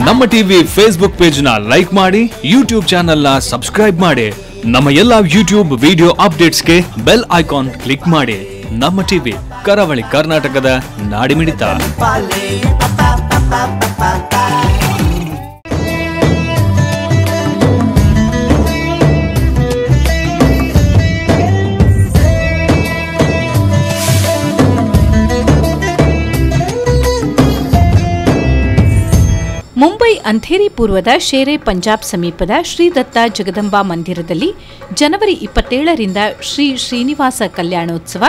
ನಮ್ಮ TV Facebook page ನ like ಮಾಡಿ, ಯೂಟ್ಯೂಬ್ ಚಾನೆಲ್ ನ ಸಬ್ಸ್ಕ್ರೈಬ್ ಮಾಡಿ, ನಮ್ಮ ಎಲ್ಲಾ ಯೂಟ್ಯೂಬ್ ವಿಡಿಯೋ ಅಪ್ಡೇಟ್ಸ್ಗೆ ಬೆಲ್ ಐಕಾನ್ ಕ್ಲಿಕ್ ಮಾಡಿ. ನಮ್ಮ ಟಿವಿ ಕರಾವಳಿ ಕರ್ನಾಟಕದ ನಾಡಿಮಿಡಿತ. ಮುಂಬೈ ಅಂಧೇರಿ ಪೂರ್ವದ ಶೇರೆ ಪಂಜಾಬ್ ಸಮೀಪದ ಶ್ರೀದತ್ತ ಜಗದಂಬಾ ಮಂದಿರದಲ್ಲಿ ಜನವರಿ 27ರಿಂದ ಶ್ರೀ ಶ್ರೀನಿವಾಸ ಕಲ್ಯಾಣೋತ್ಸವ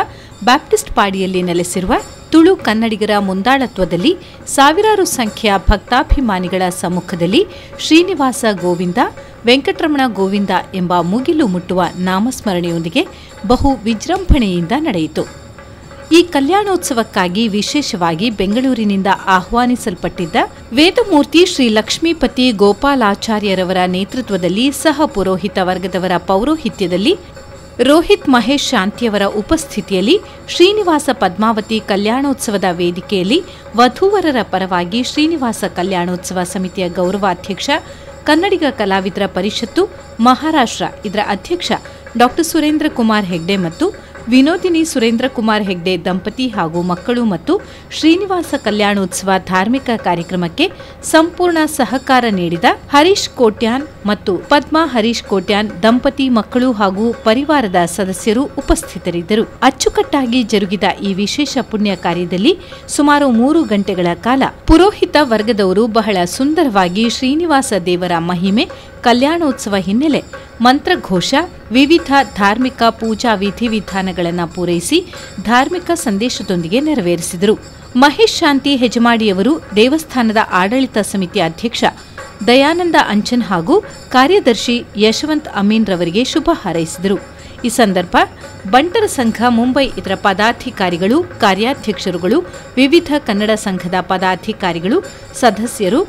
ಬ್ಯಾಪ್ಟಿಸ್ಟ್ ಪಾಡಿಯಲ್ಲಿ ನೆಲೆಸಿರುವ ತುಳು ಕನ್ನಡಿಗರ ಮುಂದಾಳತ್ವದಲ್ಲಿ ಸಾವಿರಾರು ಸಂಖ್ಯೆಯ ಭಕ್ತಾಭಿಮಾನಿಗಳ ಸಮ್ಮುಖದಲ್ಲಿ ಶ್ರೀನಿವಾಸ ಗೋವಿಂದ, ವೆಂಕಟರಮಣ ಗೋವಿಂದ ಎಂಬ ಮುಗಿಲು ಮುಟ್ಟುವ ನಾಮಸ್ಮರಣೆಯೊಂದಿಗೆ ಬಹು ವಿಜೃಂಭಣೆಯಿಂದ ನಡೆಯಿತು. ಈ ಕಲ್ಯಾಣೋತ್ಸವಕ್ಕಾಗಿ ವಿಶೇಷವಾಗಿ ಬೆಂಗಳೂರಿನಿಂದ ಆಹ್ವಾನಿಸಲ್ಪಟ್ಟಿದ್ದ ವೇದಮೂರ್ತಿ ಶ್ರೀ ಲಕ್ಷ್ಮೀಪತಿ ಗೋಪಾಲಾಚಾರ್ಯರವರ ನೇತೃತ್ವದಲ್ಲಿ ಸಹ ಪುರೋಹಿತ ವರ್ಗದವರ ಪೌರೋಹಿತ್ಯದಲ್ಲಿ ರೋಹಿತ್ ಮಹೇಶ್ ಶಾಂತಿಯವರ ಉಪಸ್ಥಿತಿಯಲ್ಲಿ ಶ್ರೀನಿವಾಸ ಪದ್ಮಾವತಿ ಕಲ್ಯಾಣೋತ್ಸವದ ವೇದಿಕೆಯಲ್ಲಿ ವಧೂವರರ ಪರವಾಗಿ ಶ್ರೀನಿವಾಸ ಕಲ್ಯಾಣೋತ್ಸವ ಸಮಿತಿಯ ಗೌರವಾಧ್ಯಕ್ಷ, ಕನ್ನಡಿಗ ಕಲಾವಿದರ ಪರಿಷತ್ತು ಮಹಾರಾಷ್ಟ್ರ ಇದರ ಅಧ್ಯಕ್ಷ ಡಾ ಸುರೇಂದ್ರ ಕುಮಾರ್ ಹೆಗ್ಡೆ ಮತ್ತು ವಿನೋದಿನಿ ಸುರೇಂದ್ರ ಕುಮಾರ್ ಹೆಗ್ಡೆ ದಂಪತಿ ಹಾಗೂ ಮಕ್ಕಳು ಮತ್ತು ಶ್ರೀನಿವಾಸ ಕಲ್ಯಾಣೋತ್ಸವ ಧಾರ್ಮಿಕ ಕಾರ್ಯಕ್ರಮಕ್ಕೆ ಸಂಪೂರ್ಣ ಸಹಕಾರ ನೀಡಿದ ಹರೀಶ್ ಕೋಟ್ಯಾನ್ ಮತ್ತು ಪದ್ಮಾ ಹರೀಶ್ ಕೋಟ್ಯಾನ್ ದಂಪತಿ, ಮಕ್ಕಳು ಹಾಗೂ ಪರಿವಾರದ ಸದಸ್ಯರು ಉಪಸ್ಥಿತರಿದ್ದರು. ಅಚ್ಚುಕಟ್ಟಾಗಿ ಜರುಗಿದ ಈ ವಿಶೇಷ ಪುಣ್ಯ ಕಾರ್ಯದಲ್ಲಿ ಸುಮಾರು 3 ಗಂಟೆಗಳ ಕಾಲ ಪುರೋಹಿತ ವರ್ಗದವರು ಬಹಳ ಸುಂದರವಾಗಿ ಶ್ರೀನಿವಾಸ ದೇವರ ಮಹಿಮೆ, ಕಲ್ಯಾಣೋತ್ಸವ ಹಿನ್ನೆಲೆ ಮಂತ್ರಘೋಷ, ವಿವಿಧ ಧಾರ್ಮಿಕ ಪೂಜಾ ವಿಧಿವಿಧಾನಗಳನ್ನು ಪೂರೈಸಿ ಧಾರ್ಮಿಕ ಸಂದೇಶದೊಂದಿಗೆ ನೆರವೇರಿಸಿದರು. ಮಹೇಶ್ ಶಾಂತಿ ಹೆಜಮಾಡಿಯವರು ದೇವಸ್ಥಾನದ ಆಡಳಿತ ಸಮಿತಿ ಅಧ್ಯಕ್ಷ ದಯಾನಂದ ಅಂಚನ್ ಹಾಗೂ ಕಾರ್ಯದರ್ಶಿ ಯಶವಂತ್ ಅಮೀನ್ ರವರಿಗೆ ಶುಭ ಹಾರೈಸಿದರು. ಈ ಸಂದರ್ಭ ಬಂಟರ ಸಂಘ ಮುಂಬೈ ಇದರ ಪದಾಧಿಕಾರಿಗಳು, ಕಾರ್ಯಾಧ್ಯಕ್ಷರುಗಳು, ವಿವಿಧ ಕನ್ನಡ ಸಂಘದ ಪದಾಧಿಕಾರಿಗಳು, ಸದಸ್ಯರು,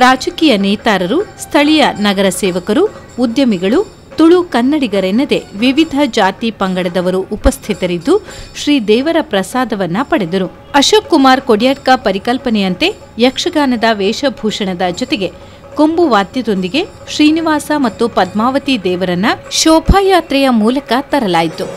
ರಾಜಕೀಯ ನೇತಾರರು, ಸ್ಥಳೀಯ ನಗರ ಸೇವಕರು, ಉದ್ಯಮಿಗಳು, ತುಳು ಕನ್ನಡಿಗರೆನ್ನದೆ ವಿವಿಧ ಜಾತಿ ಪಂಗಡದವರು ಉಪಸ್ಥಿತರಿದ್ದು ಶ್ರೀ ದೇವರ ಪ್ರಸಾದವನ್ನ ಪಡೆದರು. ಅಶೋಕ್ ಕುಮಾರ್ ಕೊಡ್ಯಾಡ್ಕ ಪರಿಕಲ್ಪನೆಯಂತೆ ಯಕ್ಷಗಾನದ ವೇಷಭೂಷಣದ ಜೊತೆಗೆ ಕೊಂಬು ವಾದ್ಯದೊಂದಿಗೆ ಶ್ರೀನಿವಾಸ ಮತ್ತು ಪದ್ಮಾವತಿ ದೇವರನ್ನ ಶೋಭಾಯಾತ್ರೆಯ ಮೂಲಕ ತರಲಾಯಿತು.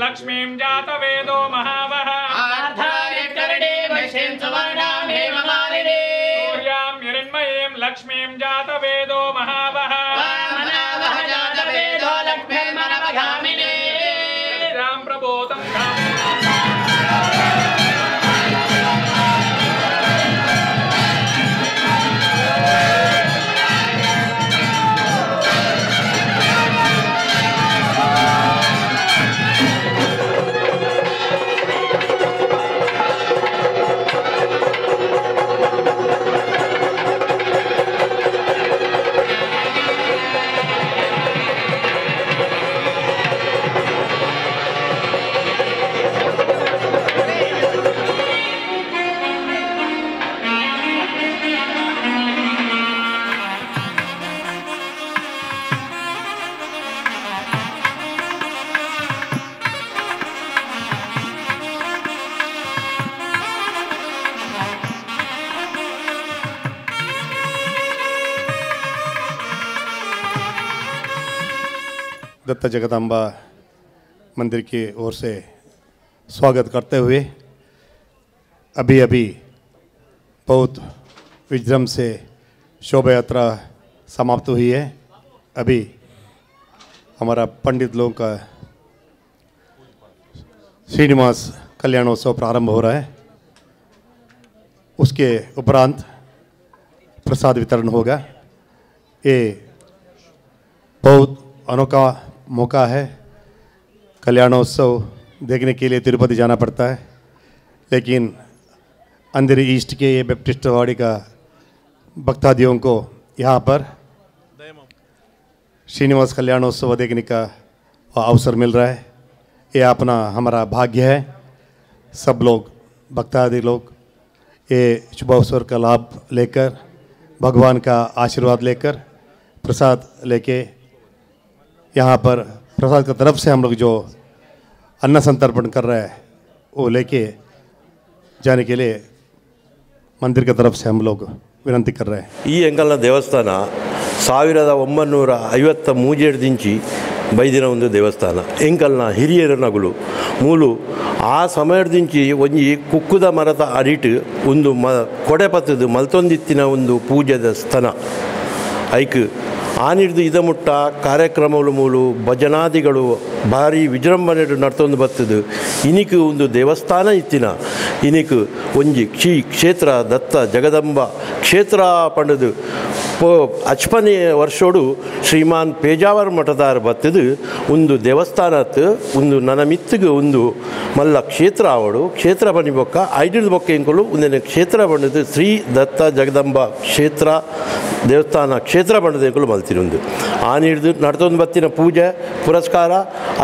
लक्ष्मीं जातवेदो महावः आर्धारिकरणे वैशें सुवर्णां हेममालिनी सूर्यां हिरण्मयीं लक्ष्मीं जातवेदो महावः मनावह जातवेदो लक्ष्मीर्मनवगामिनी राम प्रबोधं दत्ता जगदम्बा मंदिर की ओर से स्वागत करते हुए अभी अभी बहुत विजृंभ से शोभा यात्रा समाप्त हुई है। अभी हमारा पंडित लोगों का श्रीनिवास कल्याणोत्सव प्रारंभ हो रहा है, उसके उपरांत प्रसाद वितरण होगा। ये बहुत अनोखा मौका है। कल्याणोत्सव देखने के लिए तिरुपति जाना पड़ता है, लेकिन अंधेरी ईस्ट के ये बैप्टिस्ट वाड़ी का भक्तादियों को यहाँ पर श्रीनिवास कल्याणोत्सव देखने का अवसर मिल रहा है। ये अपना हमारा भाग्य है। सब लोग भक्तादि लोग ये शुभ अवसर का लाभ लेकर भगवान का आशीर्वाद लेकर प्रसाद लेके यहाँ पर प्रसाद की तरफ से हम लोग जो अन्न संतर्पण कर रहे हैं वो लेके जाने के लिए मंदिर की तरफ से हम लोग विनती कर रहे हैं। ಈ ಎಂಕಲ್ನ ದೇವಸ್ಥಾನ 1953 ದಿಂಚಿ ಬೈದಿನ ಒಂದು ದೇವಸ್ಥಾನ. ಎಂಕಲ್ನ ಹಿರಿಯರ ನಗುಲು ಮೂಲು ಆ ಸಮಯದಿಂಚಿ ಒಂಜಿ ಕುಕ್ಕುದ ಮರದ ಅಡಿಟ್ ಒಂದು ಕೊಡೆ ಪತ್ತದು ಮಲ್ತೊಂದಿತ್ತಿನ ಒಂದು ಪೂಜೆದ ಸ್ಥಾನ. ಐಕ್ ಆನಿಡ್ದು ಇದ ಮುಟ್ಟ ಕಾರ್ಯಕ್ರಮಗಳು ಮೂಲು ಭಜನಾದಿಗಳು ಭಾರಿ ವಿಜೃಂಭಣೆ ನಡ್ತೊಂದು ಬರ್ತದೆ. ಇನಿಕ್ ಒಂದು ದೇವಸ್ಥಾನ ಇತ್ತಿನ ಇನಿಕ್ ಒಂಜಿ ಕ್ಷೇತ್ರ ದತ್ತ ಜಗದಂಬ ಕ್ಷೇತ್ರ ಪಂಡದು ಅಚ್ಪನೆ ವರ್ಷೋಡು ಶ್ರೀಮಾನ್ ಪೇಜಾವರ್ ಮಠದಾರ ಬತ್ತದು ಒಂದು ದೇವಸ್ಥಾನತ್ತು ಒಂದು ನನ್ನ ಮಿತ್ತಿಗೆ ಒಂದು ಮಲ್ಲ ಕ್ಷೇತ್ರ ಆವಡು ಕ್ಷೇತ್ರ ಬನ್ನಿ ಬೊಕ್ಕ ಐಡಿದ ಬೊಕ್ಕ ಎಂಕುಲು ಒಂದಿನ ಕ್ಷೇತ್ರ ಬಂಡದು ಶ್ರೀ ದತ್ತ ಜಗದಂಬ ಕ್ಷೇತ್ರ ದೇವಸ್ಥಾನ ಕ್ಷೇತ್ರ ಬಂಡದ ಎಂಕುಲು ಮಲ್ತಿರುಂದು ಆನಿಡ್ದು ನಡ್ತೊಂದು ಬತ್ತಿನ ಪೂಜೆ ಪುರಸ್ಕಾರ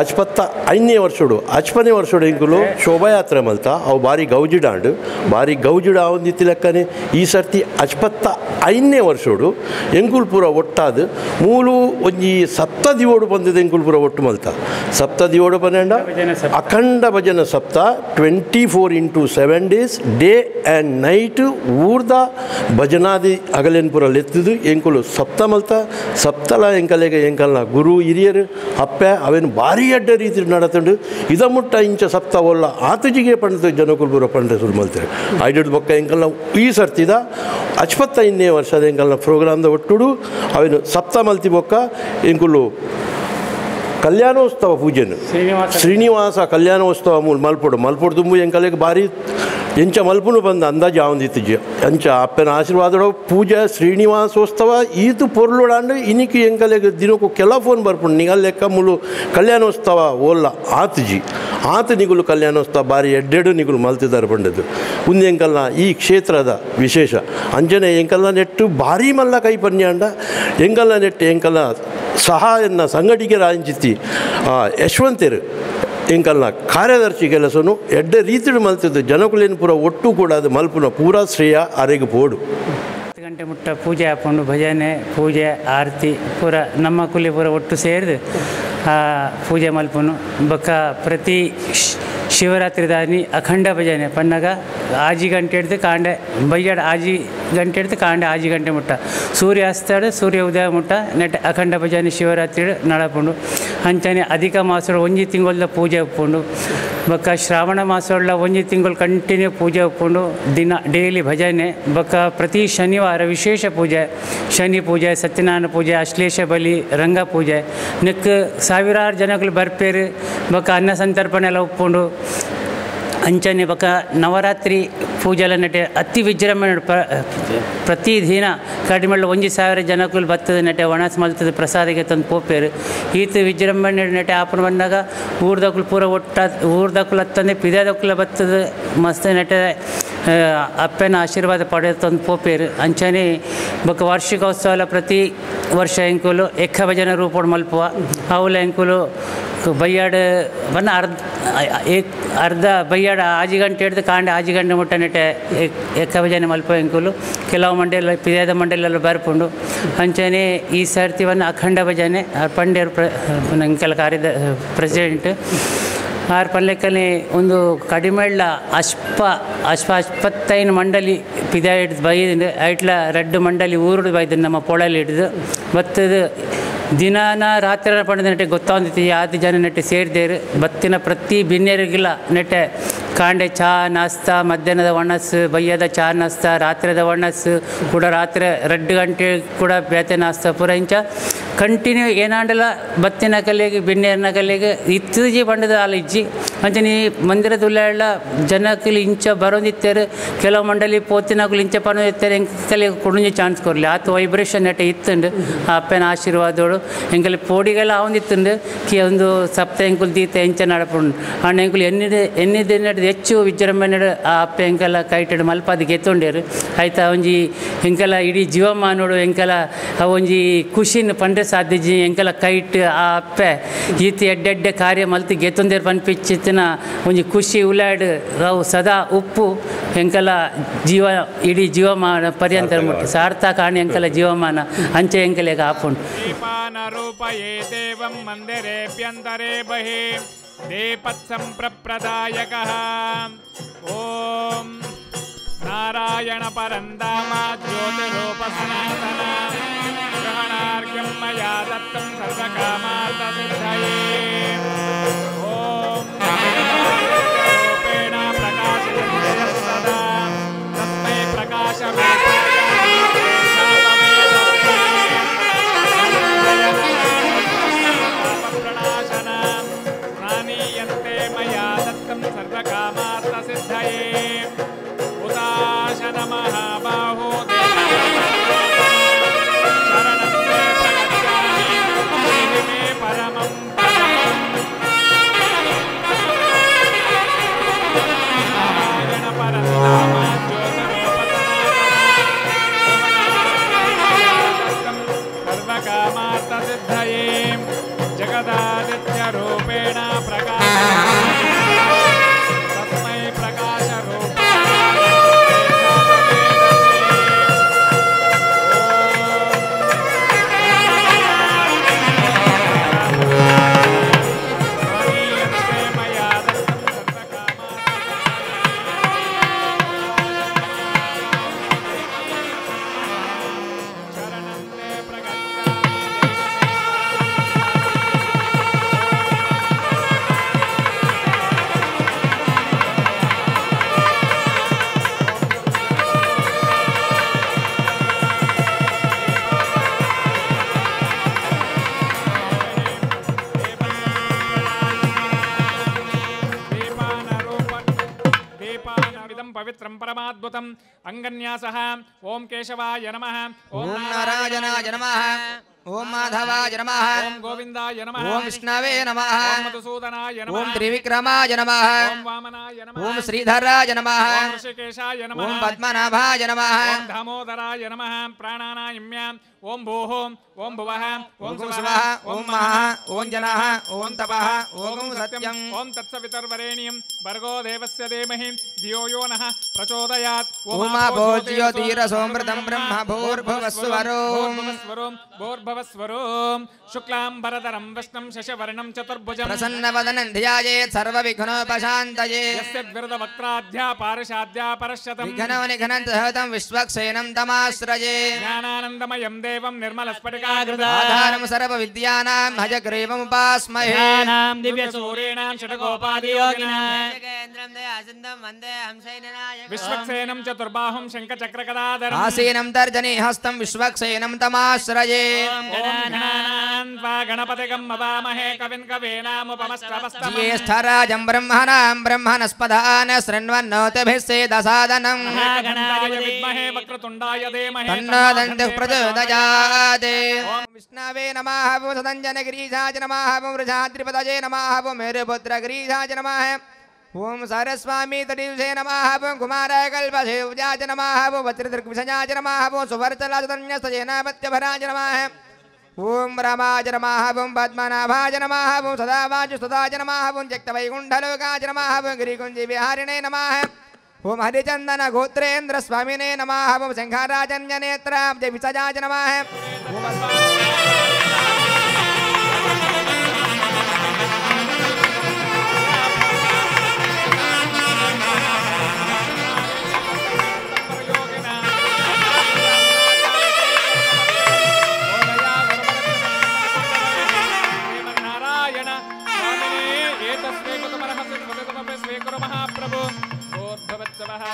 ಅಚ್ಪತ್ತ ಐದನೇ ವರ್ಷೋಡು ಅಚ್ಪನೆ ವರ್ಷೋಡು ಎಂಕುಲು ಶೋಭಾಯಾತ್ರೆ ಮಲ್ತ ಅವು ಭಾರಿ ಗೌಜಿಡಾಂಡು ಭಾರಿ ಗೌಜಿಡ ಒಂದಿತ್ತಿ ಲೆಕ್ಕನೆ ಈ ಸರ್ತಿ ಅಚ್ಪತ್ತ ಐದನೇ ವರ್ಷೋಡು ಎಂಕುಲ್ಪುರ ಒಟ್ಟಾದು ಮೂಲು ಒಂಜಿ ಸಪ್ತ ದಿವೋಡು ಬಂದಿದೆ ಎಂಕುಲ್ಪುರ ಒಟ್ಟು ಮಲ್ತ ಸಪ್ತ ದಿವೋಡು ಪನ್ನೆಂಡ ಅಖಂಡ ಭಜನ ಸಪ್ತ 24x7 days day and night ಊರ್ದ ಭಜನಾದಿ ಅಗಲೆನ್ಪುರ ಲೆತ್ತದು ಎಂಕುಲು ಸಪ್ತ ಮಲ್ತ ಸಪ್ತಲ ಎಂಕಲೆಗೆ ಎಂಕಲ್ನ ಗುರು ಹಿರಿಯರು ಅಪ್ಪೆ ಅವೇನು ಭಾರಿ ಅಡ್ಡ ರೀತಿ ನಡತಂಡು ಇದ ಮುಟ್ಟ ಇಂಚ ಸಪ್ತ ಒಲ್ಲ ಆತಜಿಗೆ ಪಂಡದ ಜನಕುಲ್ಪುರ ಪಂಡ ಶುರು ಮಲ್ತಾರೆ ಐಡಿಡ್ ಬೊಕ್ಕ ಎಂಕಲ್ನ ಈ ಸರ್ತಿದ 55ನೇ ವರ್ಷದ ಎಂಕಲ್ನ ಪ್ರೋಗ್ರಾಮ್ದ ಒಟ್ಟುಡು ಅವೇನು ಸಪ್ತ ಮಲ್ತಿ ಬೊಕ್ಕ ಎಂಕುಲು ಕಲ್ಯಾಣೋತ್ಸವ ಪೂಜೆನು ಶ್ರೀನಿವಾಸ ಕಲ್ಯಾಣೋತ್ಸವ ಮೂಲ ಮಲ್ಪೊಡು ಮಲ್ಪೊಡು ತುಂಬು ಎಂಕಲೆಗೆ ಭಾರಿ ಎಂಚ ಮಲ್ಪುನು ಬಂದ ಅಂದಾಜು ಆವಂದಿತ್ತು ಅಂಚ ಅಪ್ಪನ ಆಶೀರ್ವಾದಡ ಪೂಜೆ ಶ್ರೀನಿವಾಸೋತ್ಸವ ಈತು ಪೊರ್ಲುಡಾಂಡು ಇನಿಕ್ ಎಂಕಲೆಗೆ ದಿನಕ್ಕೂ ಕೆಲ ಫೋನ್ ಬರ್ಪುಂಡು ನಿಗಲ್ ಲೆಕ್ಕ ಮುಲು ಕಲ್ಯಾಣೋತ್ಸವ ಓಲ್ಲ ಆತುಜಿ ಆತ ನಿಗುಲು ಕಲ್ಯಾಣೋತ್ಸವ ಭಾರಿ ಎಡ್ಡೆಡು ನಿಗುಲು ಮಲ್ತಿದ್ದಾರೆ ಬಂಡದ್ದು ಒಂದು ಎಂಕಲ್ನ ಈ ಕ್ಷೇತ್ರದ ವಿಶೇಷ ಅಂಜನೆ ಎಂಕಲ್ನ ನೆಟ್ಟು ಭಾರಿ ಮಲ್ಲ ಕೈ ಪನ್ಯಾಂಡ ಎಂಕಲ್ನ ನೆಟ್ಟು ಎಂಕಲ್ನ ಸಹಾಯನ್ನ ಸಂಘಟಿಗೆ ರಾಂಚಿತ್ತಿ ಯಶವಂತರು ಎಂಕಲ್ನ ಕಾರ್ಯದರ್ಶಿ ಕೆಲಸನು ಎಡ್ಡೆ ರೀತಿಡು ಮಲ್ತಿದ್ದು ಜನಕುಲೇನು ಪೂರ ಒಟ್ಟು ಕೂಡ ಅದು ಮಲ್ಪುನ ಪೂರಾ ಶ್ರೇಯ ಅರೆಗೆ ಪೋಡು. 10 ಗಂಟೆ ಮುಟ್ಟ ಪೂಜೆ ಹಾಕೊಂಡು ಭಜನೆ ಪೂಜೆ ಆರತಿ ಪೂರ ನಮ್ಮ ಕುಲಿ ಪೂರ ಒಟ್ಟು ಸೇರಿದು ಪೂಜೆ ಮಲ್ಪುನು ಬೊಕ್ಕ ಪ್ರತಿ ಶಿವರಾತ್ರಿ ದಾನಿ ಅಖಂಡ ಭಜನೆ ಪನ್ನಗ ಆಜಿ ಗಂಟೆ ಹಿಡ್ದು ಕಾಂಡೆ ಬಯ್ಯಾಡ ಆಜಿ ಗಂಟೆ ಹಿಡ್ದು ಕಾಂಡೆ ಆಜಿ ಗಂಟೆ ಮುಟ್ಟ ಸೂರ್ಯ ಅಸ್ತಾಡು ಸೂರ್ಯ ಉದಯ ಮುಟ್ಟ ನೆಟ್ ಅಖಂಡ ಭಜನೆ ಶಿವರಾತ್ರಿ ನಡಪುಂಡು ಅಂಚನೆ ಅಧಿಕ ಮಾಸಡು ಒಂಜಿ ತಿಂಗೊಳ್ದ ಪೂಜೆ ಉಪ್ಪುಂಡು ಬೊಕ್ಕ ಶ್ರಾವಣ ಮಾಸೊಳ್ಳ ಒಂಜಿ ತಿಂಗಳು ಕಂಟಿನ್ಯೂ ಪೂಜೆ ಉಪ್ಪುಂಡು ದಿನ ಡೈಲಿ ಭಜನೆ ಬೊಕ್ಕ ಪ್ರತಿ ಶನಿವಾರ ವಿಶೇಷ ಪೂಜೆ ಶನಿ ಪೂಜೆ ಸತ್ಯನಾರಾಯಣ ಪೂಜೆ ಅಶ್ಲೇಷ ಬಲಿ ರಂಗ ಪೂಜೆ ನೆಕ್ ಸಾವಿರಾರು ಜನಗಳು ಬರ್ಪೇರು ಬೊಕ್ಕ ಅನ್ನ ಸಂತರ್ಪಣೆ ಎಲ್ಲ ಉಪ್ಪುಂಡು ಅಂಚನೆ ಬೊಕ್ಕ ನವರಾತ್ರಿ ಪೂಜೆಲ ನೆಟೆ ಅತಿ ವಿಜೃಂಭಣೆ ಪ್ರತಿದಿನ ಕಡಿಮೆ 1000 ಜನಕ್ಕೂ ಬತ್ತದ ನೆಟೆ ಒಣಸ್ ಮಲ್ತದ ಪ್ರಸಾದಕ್ಕೆ ತಂದು ಪೋಪೇರು ಈತ ವಿಜೃಂಭಣೆ ನೆಟೆ ಆಪನ ಬಂದಾಗ ಊರ್ದಕ್ಕಲು ಪೂರ ಒಟ್ಟ ಊರ್ದಕ್ಕಲು ಹತ್ತಂದೆ ಪಿದಾದಕ್ಕಲ ಬತ್ತದ ಮಸ್ತ್ ನೆಟೆ ಅಪ್ಪನ ಆಶೀರ್ವಾದ ಪಡೆದು ತಂದು ಪೋಪೇರು ಅಂಚನೆ ಬೊಕ್ಕ ವಾರ್ಷಿಕೋತ್ಸವ ಪ್ರತಿ ವರ್ಷ ಎಂಕುಲು ಎಕ್ಕ ಭಜನೆ ರೂಪೋಡು ಮಲ್ಪುವ ಅವುಲ ಎಂಕುಲು ಬಯ್ಯಾಡು ಬನ್ನ ಅರ್ಧ ಅರ್ಧ ಬಯ್ಯಾಡ ಆಜಿ ಗಂಟೆ ಹಿಡ್ದು ಕಾಂಡೆ ಆಜಿ ಗಂಟೆ ಮುಟ್ಟ ನೆಟೆ ಎಕ್ಕ ಭಜನೆ ಮಲ್ಪ ಎಂಕುಲು ಕೆಲವು ಮಂಡಲ ಪಿದಾದ ಮಂಡಲೆಲ್ಲ ಬರ್ಪುಂಡು ಅಂಚನೆ ಈ ಸರ್ತಿವನ್ನು ಅಖಂಡ ಭಜನೆ ಪಂಡ್ಯರು ಪ್ರ ಅಂಕೆಲ ಕಾರ್ಯದ ಪ್ರೆಸಿಡೆಂಟ್ ಆರ್ ಪಲ್ಲೆಕ್ಕನೆ ಒಂದು ಕಡಿಮೆಳ್ಳ ಅಶ್ಪ ಅಶ್ಪ ಅಶ್ಪತ್ತೈನು ಮಂಡಲಿ ಪಿದ ಹಿಡ್ದು ಬೈದು ಐಟ್ಲ ರಡ್ಡು ಮಂಡಲಿ ಊರುಡು ಬೈದು ನಮ್ಮ ಪೊಳಲಿ ಹಿಡ್ದು ಬತ್ತದು ದಿನಾನ ರಾತ್ರಿ ಪಂಡದ ನೆಟ್ಟೆ ಗೊತ್ತಾಂದಿತ್ತು ಯಾವ್ದು ಜನ ನೆಟ್ಟೆ ಸೇರಿದೇರು ಬತ್ತಿನ ಪ್ರತಿ ಬಿನ್ನೆರಿಗಿಲ್ಲ ನೆಟ್ಟೆ ಕಾಂಡೆ ಚಹಾ ನಾಸ್ತಾ ಮಧ್ಯಾಹ್ನದ ಒಣಸು ಬಯ್ಯದ ಚಹಾ ನಾಸ್ತಾ ರಾತ್ರಿದ ಒಣಸು ಕೂಡ ರಾತ್ರಿ 2 ಗಂಟೆ ಕೂಡ ಬೇತೆ ನಾಸ್ತಾ ಪೂರ ಇಂಚ ಕಂಟಿನ್ಯೂ ಏನಾಂಡಲ ಬತ್ತಿನ ಕಲೆಗೆ ಬಿನ್ನೇರಿನ ಕಲೆಗೆ ಇತ್ತೀಚೆ ಪಂಡದ ಆಲ ಇಜ್ಜಿ ಅಂಚನೆ ಮಂದಿರದ ಉಳ್ಳ ಜನಕ್ಕಲ್ಲಿ ಇಂಚ ಬರೋದಿತ್ತೇರು ಕೆಲವು ಮಂಡಲಿ ಪೋತಿನಕುಲು ಇಂಚ ಪನೋದಿತ್ತೇರು ಎಂಕಲೆ ಕುಡುಂಜಿ ಚಾನ್ಸ್ ಕೊರಲಿ ಆತ ವೈಬ್ರೇಷನ್ ನೆಟ್ಟೆ ಇತ್ತುಂಡು ಆ ಅಪ್ಪನ ಆಶೀರ್ವಾದೋಡು ಎಂಕಲೆ ಪೋಡಿಗೆಲ್ಲ ಆವಂದಿತ್ತುಂಡು ಕಿ ಒಂದು ಸಪ್ತ ಎಂಕುಲು ದೀತ ಎಂಚ ನಡಪುಂಡು ಅಣ್ಣ ಎಂಕುಲು ಎನ್ನಿದೆ ಎನ್ನಿದೆ ನಡೆದು ಹೆಚ್ಚು ವಿಜೃಂಭಣೆ ಆ ಅಪ್ಪ ಎಂಕೆಲ್ಲ ಕೈಟೆಡ್ ಮಲ್ಪಾದ ಗೆತ್ತೊಂಡೇರು ಆಯ್ತಾ ಒಂಜಿ ಎಂಕೆಲ್ಲ ಇಡೀ ಜೀವಮಾನೋಡು ಎಂಕೆಲ್ಲ ಒಂಜಿ ಖುಷಿನ ಪಂಡ್ರೆ ಸಾಧ್ಯಜಿ ಎಂಕೆಲ್ಲ ಕೈಟ್ ಆ ಅಪ್ಪೆ ಈತ ಎಡ್ಡೆಡ್ಡೆ ಕಾರ್ಯ ಮಲ್ತಿ ಗೆತ್ತೊಂದೇರು ಪನ್ಪಿಚ್ಚಿತ್ತಿನ ಒಂಜಿ ಖುಷಿ ಉಲಾಡ್ ಅವು ಸದಾ ಉಪ್ಪು ಎಂಕೆಲ್ಲ ಜೀವ ಇಡೀ ಜೀವಮಾನ ಪರ್ಯಂತ ಮುಟ್ಟ ಸಾರ್ಥಕ ಆಣಿ ಎಂಕೆಲ್ಲ ಜೀವಮಾನ ಅಂಚೆ ಎಂಕೆಲೆಗ ಆಪುಂಡು. ರೂಪಯೇ ದೇವಂ ಮಂದಿರೇಭ್ಯಂತರೇ ಬಹಿ ದೀಪತ್ಸಂಪ್ರಪ್ರದಾಯಕಃ ಓಂ ನಾರಾಯಣ ಪರಂಧಾಮ ಜ್ಯೋತಿರೂಪ ಸನಾತನ ಗ್ರಹಣಾರ್ಘ್ಯಂ ಮಯಾ ದತ್ತಂ ಸರ್ವಕಾಮಾರ್ಥಸಿದ್ಧಯೇ ಓಂ ರೂಪೇಣ ಪ್ರಕಾಶಿತಂ ಸದಾ ತಸ್ಮೈ ಪ್ರಕಾಶರೂಪಾಯ ಸರ್ವಕಾಮಾರ್ಥಸಿದ್ಧಯೇ ಉದಾಶನ ಮಹಾಬಾಹೋ ಶರಣಂ ತೇ ಪ್ರಗಚ್ಛಾಮಿ ದೇಹಿ ಮೇ ಪರಮಂ ಪದಂ. ನಾರಾಯಣ ಪರಂಧಾಮ ಜ್ಯೋತಿರೂಪ ಸನಾತನ ಸರ್ವಕಾಮಾರ್ಥಸಿದ್ಧಯೇ ಜಗದಾದಿತ್ಯ ರೂಪೇಣ ಪ್ರಕಾಶ ತಸ್ಮೈ ಪ್ರಕಾಶ ರೂಪ ಪವಿತ್ರಂ ಪರಮಾದ್ಭುತಂ ಅಂಗನ್ಯಾಸಃ ಓಂ ಕೇಶವಾಯ ನಮಃ ಓಂ ನಾರಾಯಣಾಯ ನಮಃ ಓಂ ಮಾಧವಾಯ ನಮಃ ಓಂ ಗೋವಿಂದಾಯ ನಮಃ ಓಂ ವಿಷ್ಣವೇ ನಮಃ ಓಂ ಮಧುಸೂದನಾಯ ನಮಃ ಓಂ ತ್ರಿವಿಕ್ರಮಾಯ ನಮಃ ಓಂ ವಾಮನಾಯ ನಮಃ ಓಂ ಶ್ರೀಧರಾಯ ನಮಃ ಓಂ ಋಷಿಕೇಶಾಯ ನಮಃ ಓಂ ಪದ್ಮನಾಭಾಯ ನಮಃ ಓಂ ದಾಮೋದರಾಯ ನಮಃ ಪ್ರಾಣಾನಾಯಮ್ಯ ओम भूः ओम भुवः ओम स्वः ओम महः ओम जनः ओम तपः ओम सत्यं ओम तत्सवितर्वरेण्यं भर्गो देवस्य धीमहि धियो यो नः प्रचोदयात्। ओम आपो ज्योतिरसोऽमृतं ब्रह्म भूर्भुवस्वरों भूर्भुवस्वरों शुक्लां वरदरं विष्णुं शशिवर्णं चतुर्भुजं प्रसन्नवदनं ध्यायेत् सर्वविघ्नोपशान्तये। यस्य द्विरदवक्त्राद्या पारिषाद्या परश्यतं विघ्नो निघ्नन्तहतं विश्वक्सेनं तमाश्रये। ज्ञानानन्दमयं देवं निर्मलस्फटिकाकृतम् आधारं सर्वविद्यानां हयग्रीवमुपास्महे। दिव्यसूरेणां षट्कोपादियोगिनां विश्वक्सेनं चतुर्बाहुं शङ्खचक्रगदाधरं आसीनं तर्जनीहस्तं विश्वक्सेनं तमाश्रये। गणानां गणपतिगं मवामहे कविं कवीनामुपमश्रवस्तमम्। ज्येष्ठराजं ब्रह्मणां ब्रह्मणस्पदान् शृण्वन्नोतिभिः सेदसादनं। गणाय विद्महे वक्रतुण्डाय धीमहि तन्नो दन्तिः प्रचोदयात्। ओम विष्णवे नमः। ओम सदञ्जनगिरीशाय नमः। ओम वृषाद्रिपतये नमः। ओम मेरुपुत्रगिरीशाय नमः। ओम सरस्वामी तटीवसे नमः। ओम कुमाराय कल्पसेवजाय नमः। ओम वज्रदृग्विषयाय नमः। ओम सुवर्चलाचतन्यस्तजेनापत्यभराय नमः। ओम रामाय नमः। ओम पद्मनाभाय नमः। ओम सदावाजुस्तदाय नमः। ओम त्यक्तवैकुण्ठलोकाय नमः। ओम गिरिकुञ्जिविहारिणे नमः। ओम हरिचन्दन गोत्रेन्द्र स्वामिने नमः। ओम शङ्खराजन्यनेत्राब्जविसजाय नमः।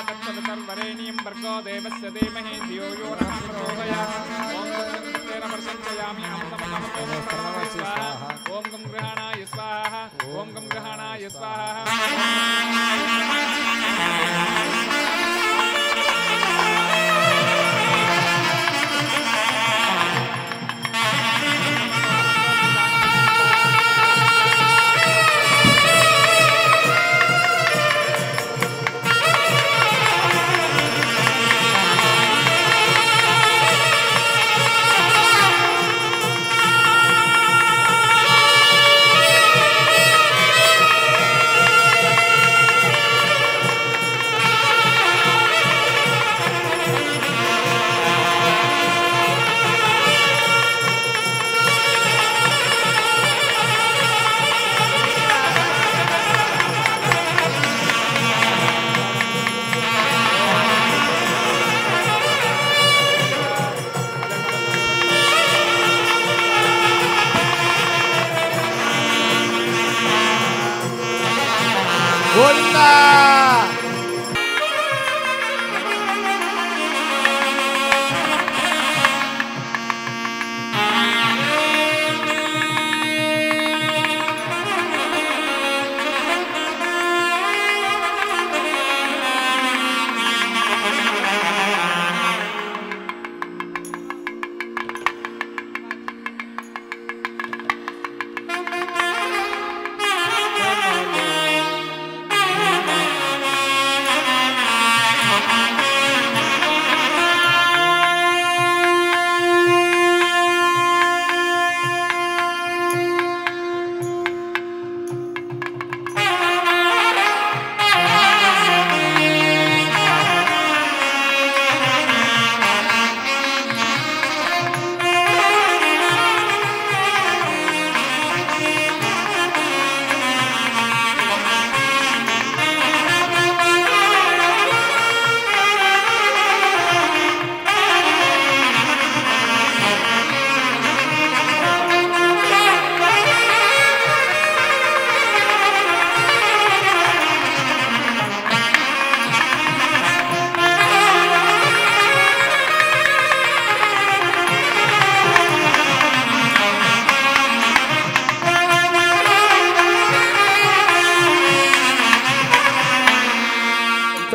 तत्सवितर्वरेण्यं भर्गो देवस्य धीमहि धियो यो नः प्रचोदयात्। ॐ तत्तेन वर्षञ्चयामि अमृतमकमकं स्वाहा। ॐ गं गृहाणाय स्वाहा। ॐ गं गृहाणाय स्वाहा। गोविंदा।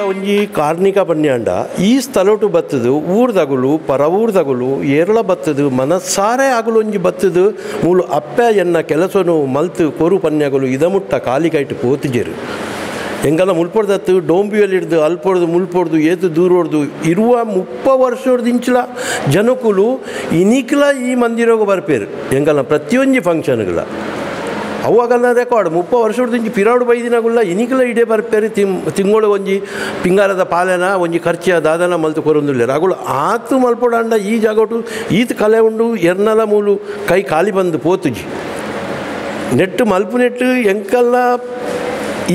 ಒಂಜಿ ಕಾರ್ಣಿಕ ಪನ್ಯಾಂಡ ಈ ಸ್ಥಳಟು ಬತ್ತದು ಊರ್ದಗುಲು ಪರವೂರ್ದಗುಲು ಏರ್ಲ ಬತ್ತದು ಮನಸ್ಸಾರೆ ಆಗಲು ಒಂಜಿ ಬತ್ತದು ಮೂಲು ಅಪ್ಪ ಎನ್ನ ಕೆಲಸನು ಮಲ್ತು ಕೊರು ಪನ್ಯಗಳು ಇದಮುಟ್ಟ ಕಾಲಿಕೈಟು ಪೋತಿಜೆರು. ಎಂಕಲ್ಲ ಮುಲ್ಪೊಡ್ದತ್ತು ಡೋಂಬಿಯಲ್ಲಿ ಅಲ್ಪೊಡ್ದು ಮುಲ್ಪೊಡ್ದು ಏತು ದೂರೊಡ್ದು ಇರುವ 30 ವರ್ಷೊಡ್ದಿಂಚಲ ಜನಕುಲು ಇನಿಕ್ಲ ಈ ಮಂದಿರಗು ಬರ್ಪೇರು ಎಂಕಲ್ಲ ಪ್ರತಿಯೊಂಜಿ ಫಂಕ್ಷನ್ಗಳ ಅವಾಗಲ್ಲ ರೆಕಾರ್ಡ್ 30 ವರ್ಷೊಡ್ದಿಂಚಿ ಪಿರಾಡು ಬೈದಿನಗುಲ್ಲ ಇನಿಕ್ಲ ಇಡೇ ಬರ್ಪೇರು ತಿಂಗಳು ಒಂಜಿ ಪಿಂಗಾರದ ಪಾಲೆನ ಒಂಜಿ ಖರ್ಚಿಯ ದಾದನ ಮಲ್ತು ಕೊರೊಂದುಲ್ಲೆರ್ ಅಗುಲು ಆತು ಮಲ್ಪೊಡಾಂಡ ಈ ಜಾಗೊಟು ಈತ್ ಕಲೆ ಉಂಡು ಎರ್ನಲ ಮೂಲು ಕೈ ಖಾಲಿ ಬಂದು ಪೋತುಜಿ ನೆಟ್ಟು ಮಲ್ಪು ನೆಟ್ಟು ಎಂಕಲ್ಲ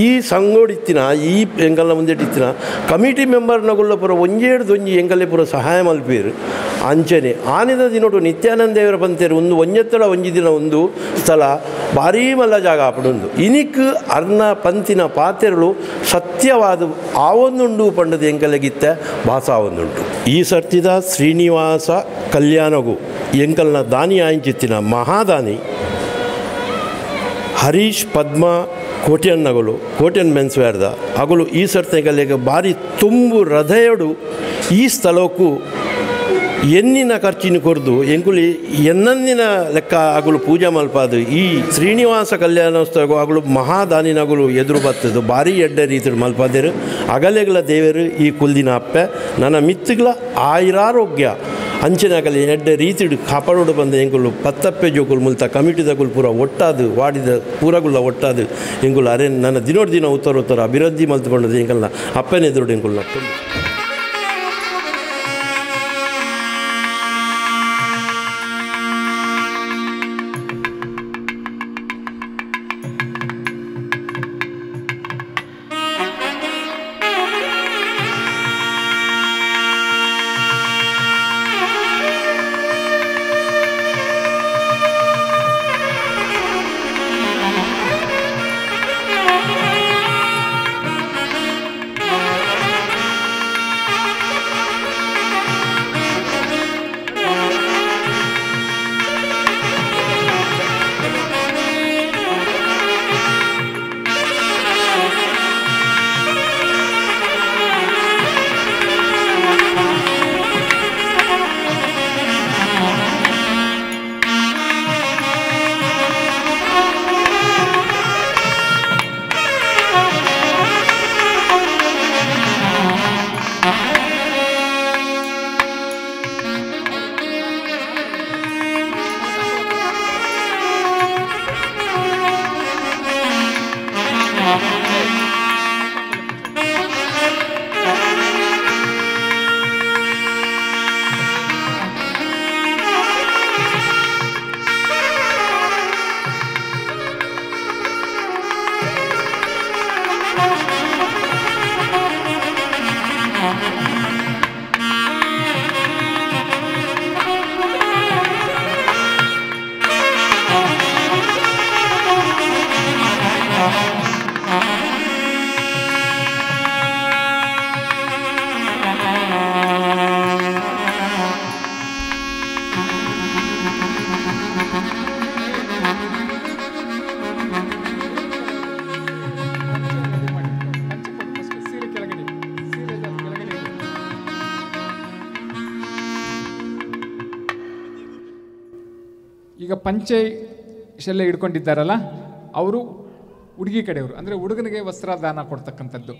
ಈ ಸಂಗೋಡಿತ್ತಿನ ಈ ಎಂಕಲ್ನ ಮುಂದೆಟ್ಟಿತ್ತಿನ ಕಮಿಟಿ ಮೆಂಬರ್ನಗುಲ್ಲ ಪೂರ ಒಂಜೇಡ್ದು ಒಂಜಿ ಎಂಕಲ್ಲೆ ಪೂರ ಸಹಾಯ ಮಲ್ಪೇರು ಅಂಚನೆ ಆನಿದ ದಿನೊಟು ನಿತ್ಯಾನಂದ ದೇವರ ಪಂತೇರು ಒಂದು ಒಂಜೆತ್ತಡ ಒಂಜಿ ದಿನ ಒಂದು ಸ್ಥಳ ಭಾರೀ ಮಲ್ಲ ಜಾಗ ಆಪುಂಡು ಇನಿಕ್ ಅರ್ನ ಪಂತಿನ ಪಾತೆರಳು ಸತ್ಯವಾದ ಆವೊಂದುಂಡು ಪಂಡದ ಎಂಕಲೆಗಿತ್ತ ಭಾಸ ಆವೊಂದುಂಟು. ಈ ಸರ್ತಿದ ಶ್ರೀನಿವಾಸ ಕಲ್ಯಾಣಗು ಎಂಕಲ್ನ ದಾನಿ ಆಯಿಂಚಿತ್ತಿನ ಮಹಾದಾನಿ ಹರೀಶ್ ಪದ್ಮ ಕೋಟ್ಯನ್ನಗಳು ಕೋಟ್ಯನ್ ಮೆನ್ಸ್ವೇರ್ದ ಅಗಲು ಈ ಸರ್ತೆಗಲಿಗೆ ಭಾರಿ ತುಂಬು ಹೃದಯಡು ಈ ಸ್ಥಳಕ್ಕೂ ಎನ್ನಿನ ಖರ್ಚಿನ ಕೊರ್ದು ಎಂಕುಲಿ ಎನ್ನಂದಿನ ಲೆಕ್ಕ ಅಗಲು ಪೂಜೆ ಮಲ್ಪಾದು ಈ ಶ್ರೀನಿವಾಸ ಕಲ್ಯಾಣೋತ್ಸವ ಅಗಲು ಮಹಾದಾನಿನಗಳು ಎದುರು ಬತ್ತದು ಭಾರಿ ಎಡ್ಡೆ ರೀತಿ ಮಲ್ಪಾದೇರು ಅಗಲೆಗಳ ದೇವರು ಈ ಕುಲ್ದಿನ ಅಪ್ಪೆ ನನ್ನ ಮಿತ್ತುಗಳ ಆಯುರಾರೋಗ್ಯ ಅಂಚಿನಗಲಿ ಎಡ್ಡೆ ರೀತಿಡು ಕಾಪಾಡೋಡು ಬಂದ ಎಂಕುಲು ಪತ್ತಪ್ಪೆ ಜೋಕುಲು ಮುಲ್ತ ಕಮಿಟಿದಗುಲು ಪೂರ ಒಟ್ಟಾದು ವಾಡಿದ ಪೂರಗುಲ್ಲ ಒಟ್ಟಾದು ಎಂಕುಲು ಅರೆ ನನ್ನ ದಿನೋಡು ದಿನ ಉತ್ತರ ಉತ್ತರ ಅಭಿವೃದ್ಧಿ ಮಲ್ತುಕೊಂಡದ್ದು ಎಂಕಲ್ನ ಅಪ್ಪನ ಎದುರುಡು ಎಂಕುಲು ನಟ್ಟುಂಡು. ಈಗ ಪಂಚೆ ಶೆಲ್ಲೆ ಹಿಡ್ಕೊಂಡಿದ್ದಾರಲ್ಲ ಅವರು ಹುಡುಗಿ ಕಡೆಯವರು, ಅಂದರೆ ಹುಡುಗನಿಗೆ ವಸ್ತ್ರದಾನ ಕೊಡ್ತಕ್ಕಂಥದ್ದು.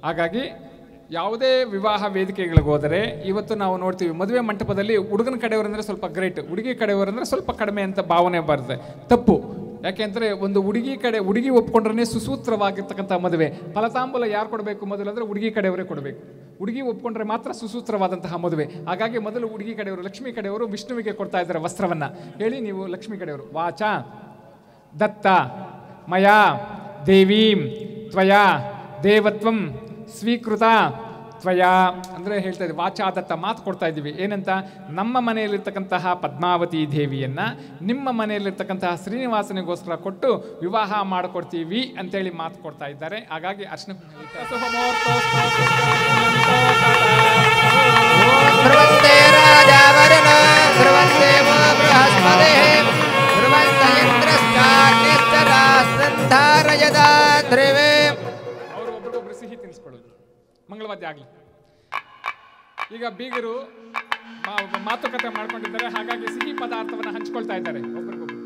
ಹಾಗಾಗಿ ಯಾವುದೇ ವಿವಾಹ ವೇದಿಕೆಗಳಿಗೆ ಹೋದರೆ ಇವತ್ತು ನಾವು ನೋಡ್ತೀವಿ ಮದುವೆ ಮಂಟಪದಲ್ಲಿ ಹುಡುಗನ ಕಡೆಯವರಂದರೆ ಸ್ವಲ್ಪ ಗ್ರೇಟ್, ಹುಡುಗಿ ಕಡೆಯವರಂದರೆ ಸ್ವಲ್ಪ ಕಡಿಮೆ ಅಂತ ಭಾವನೆ ಬರುತ್ತೆ. ತಪ್ಪು. ಯಾಕೆಂದರೆ ಒಂದು ಹುಡುಗಿ ಕಡೆ ಹುಡುಗಿ ಒಪ್ಕೊಂಡ್ರೆ ಸುಸೂತ್ರವಾಗಿರ್ತಕ್ಕಂಥ ಮದುವೆ. ಫಲತಾಂಬೂಲ ಯಾರು ಕೊಡಬೇಕು ಮೊದಲು ಅಂದರೆ ಹುಡುಗಿ ಕಡೆಯವರೇ ಕೊಡಬೇಕು. ಹುಡುಗಿ ಒಪ್ಕೊಂಡ್ರೆ ಮಾತ್ರ ಸುಸೂತ್ರವಾದಂತಹ ಮದುವೆ. ಹಾಗಾಗಿ ಮೊದಲು ಹುಡುಗಿ ಕಡೆಯವರು, ಲಕ್ಷ್ಮೀ ಕಡೆಯವರು ವಿಷ್ಣುವಿಗೆ ಕೊಡ್ತಾ ಇದ್ದಾರೆ ವಸ್ತ್ರವನ್ನು. ಹೇಳಿ ನೀವು ಲಕ್ಷ್ಮೀ ಕಡೆಯವರು, ವಾಚ ದತ್ತ ಮಯಾ ದೇವೀಂ ತ್ವಯಾ ದೇವತ್ವಂ ಸ್ವೀಕೃತ ತ್ವಯಾ ಅಂದರೆ ಹೇಳ್ತಾ ಇದ್ದೀವಿ. ವಾಚಾ ದತ್ತ ಮಾತು ಕೊಡ್ತಾ ಇದ್ದೀವಿ. ಏನಂತ? ನಮ್ಮ ಮನೆಯಲ್ಲಿರ್ತಕ್ಕಂತಹ ಪದ್ಮಾವತಿ ದೇವಿಯನ್ನು ನಿಮ್ಮ ಮನೆಯಲ್ಲಿರ್ತಕ್ಕಂತಹ ಶ್ರೀನಿವಾಸನಿಗೋಸ್ಕರ ಕೊಟ್ಟು ವಿವಾಹ ಮಾಡಿಕೊಡ್ತೀವಿ ಅಂತೇಳಿ ಮಾತು ಕೊಡ್ತಾ ಇದ್ದಾರೆ. ಹಾಗಾಗಿ ಅರ್ಶನ ಅವರು ಒಬ್ರಿಗೊಬ್ರು ಸಿಹಿ ತಿನ್ನಿಸ್ಕೊಳ್ಳೋದು. ಮಂಗಳವಾದ್ಯ ಆಗಲಿ. ಈಗ ಬೀಗರು ಮಾತುಕತೆ ಮಾಡ್ಕೊಂಡಿದ್ದಾರೆ, ಹಾಗಾಗಿ ಸಿಹಿ ಪದಾರ್ಥವನ್ನು ಹಂಚ್ಕೊಳ್ತಾ ಇದ್ದಾರೆ ಒಬ್ರಿಗೊಬ್ರು.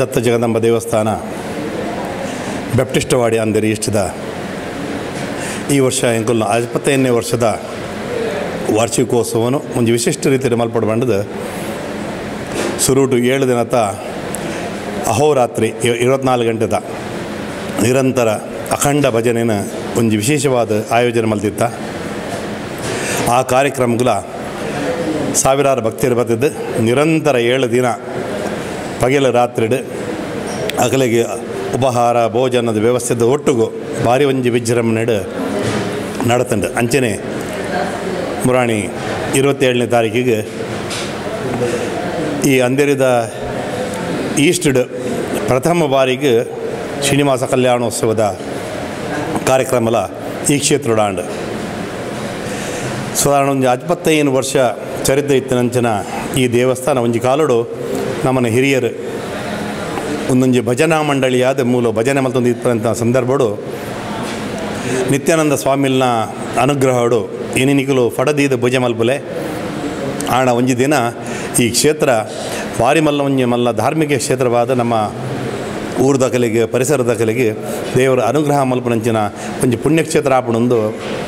Datta Jagadamba ದೇವಸ್ಥಾನ ಬ್ಯಾಪ್ಟಿಸ್ಟವಾಡಿ ಅಂದೇರಿ ಇಷ್ಟದ ಈ ವರ್ಷ ಎಂಕುಲ್ನ 25ನೇ ವರ್ಷದ ವಾರ್ಷಿಕೋತ್ಸವನು ಒಂದು ವಿಶಿಷ್ಟ ರೀತಿಯಲ್ಲಿ ಮಲ್ಪಡು ಬಂಡದು ಸುರುಟು 7 ದಿನದ ಅಹೋರಾತ್ರಿ 24 ಗಂಟೆದ ನಿರಂತರ ಅಖಂಡ ಭಜನೆನ ಒಂದು ವಿಶೇಷವಾದ ಆಯೋಜನೆ ಮಲ್ತಿತ್ತ. ಆ ಕಾರ್ಯಕ್ರಮಗಳ ಸಾವಿರಾರು ಭಕ್ತರು ಬರ್ತಿದ್ದು ನಿರಂತರ 7 ದಿನ ಪಗೆಲ ರಾತ್ರಿ ಅಗಲಿಗೆ ಉಪಹಾರ ಭೋಜನದ ವ್ಯವಸ್ಥೆದ ಒಟ್ಟಿಗೂ ಭಾರಿ ಒಂಜಿ ವಿಜೃಂಭಣೆ ನಡತಂಡು. ಅಂಚನೆ ಮುರಾಣಿ 27ನೇ ತಾರೀಕಿಗೆ ಈ ಅಂದೇರಿದ ಈಸ್ಟ್ಡ್ ಪ್ರಥಮ ಬಾರಿಗೆ ಶ್ರೀನಿವಾಸ ಕಲ್ಯಾಣೋತ್ಸವದ ಕಾರ್ಯಕ್ರಮಲ ಈ ಕ್ಷೇತ್ರಡಾಂಡ್ ಸಾಧಾರಣ ಒಂದು 25 ವರ್ಷ ಚರಿತ್ರೆ ಇತ್ತಿನಂಚಿನ ಈ ದೇವಸ್ಥಾನ ಒಂಜಿ ಕಾಲಡು ನಮ್ಮನ ಹಿರಿಯರು ಒಂದೊಂಜಿ ಭಜನಾ ಮಂಡಳಿಯಾದ ಮೂಲ ಭಜನೆ ಮಲ್ತೊಂದು ಇತ್ತಂಥ ಸಂದರ್ಭಡು ನಿತ್ಯಾನಂದ ಸ್ವಾಮಿಲ್ನ ಅನುಗ್ರಹಡು ಏನೇನಿಕಲು ಫಡದೀದ ಭುಜ ಮಲ್ಪುಲೆ ಆಣ ಒಂಜಿ ದಿನ ಈ ಕ್ಷೇತ್ರ ಭಾರಿ ಮಲ್ಲ ಒಂಜಿ ಮಲ್ಲ ಧಾರ್ಮಿಕ ಕ್ಷೇತ್ರವಾದ ನಮ್ಮ ಊರ್ದಕಲಿಗೆ ಪರಿಸರದ ಕಲೆಗೆ ದೇವರ ಅನುಗ್ರಹ ಮಲ್ಪನಂಚಿನ ಒಂಜಿ ಪುಣ್ಯಕ್ಷೇತ್ರ ಆಪಣೊಂದು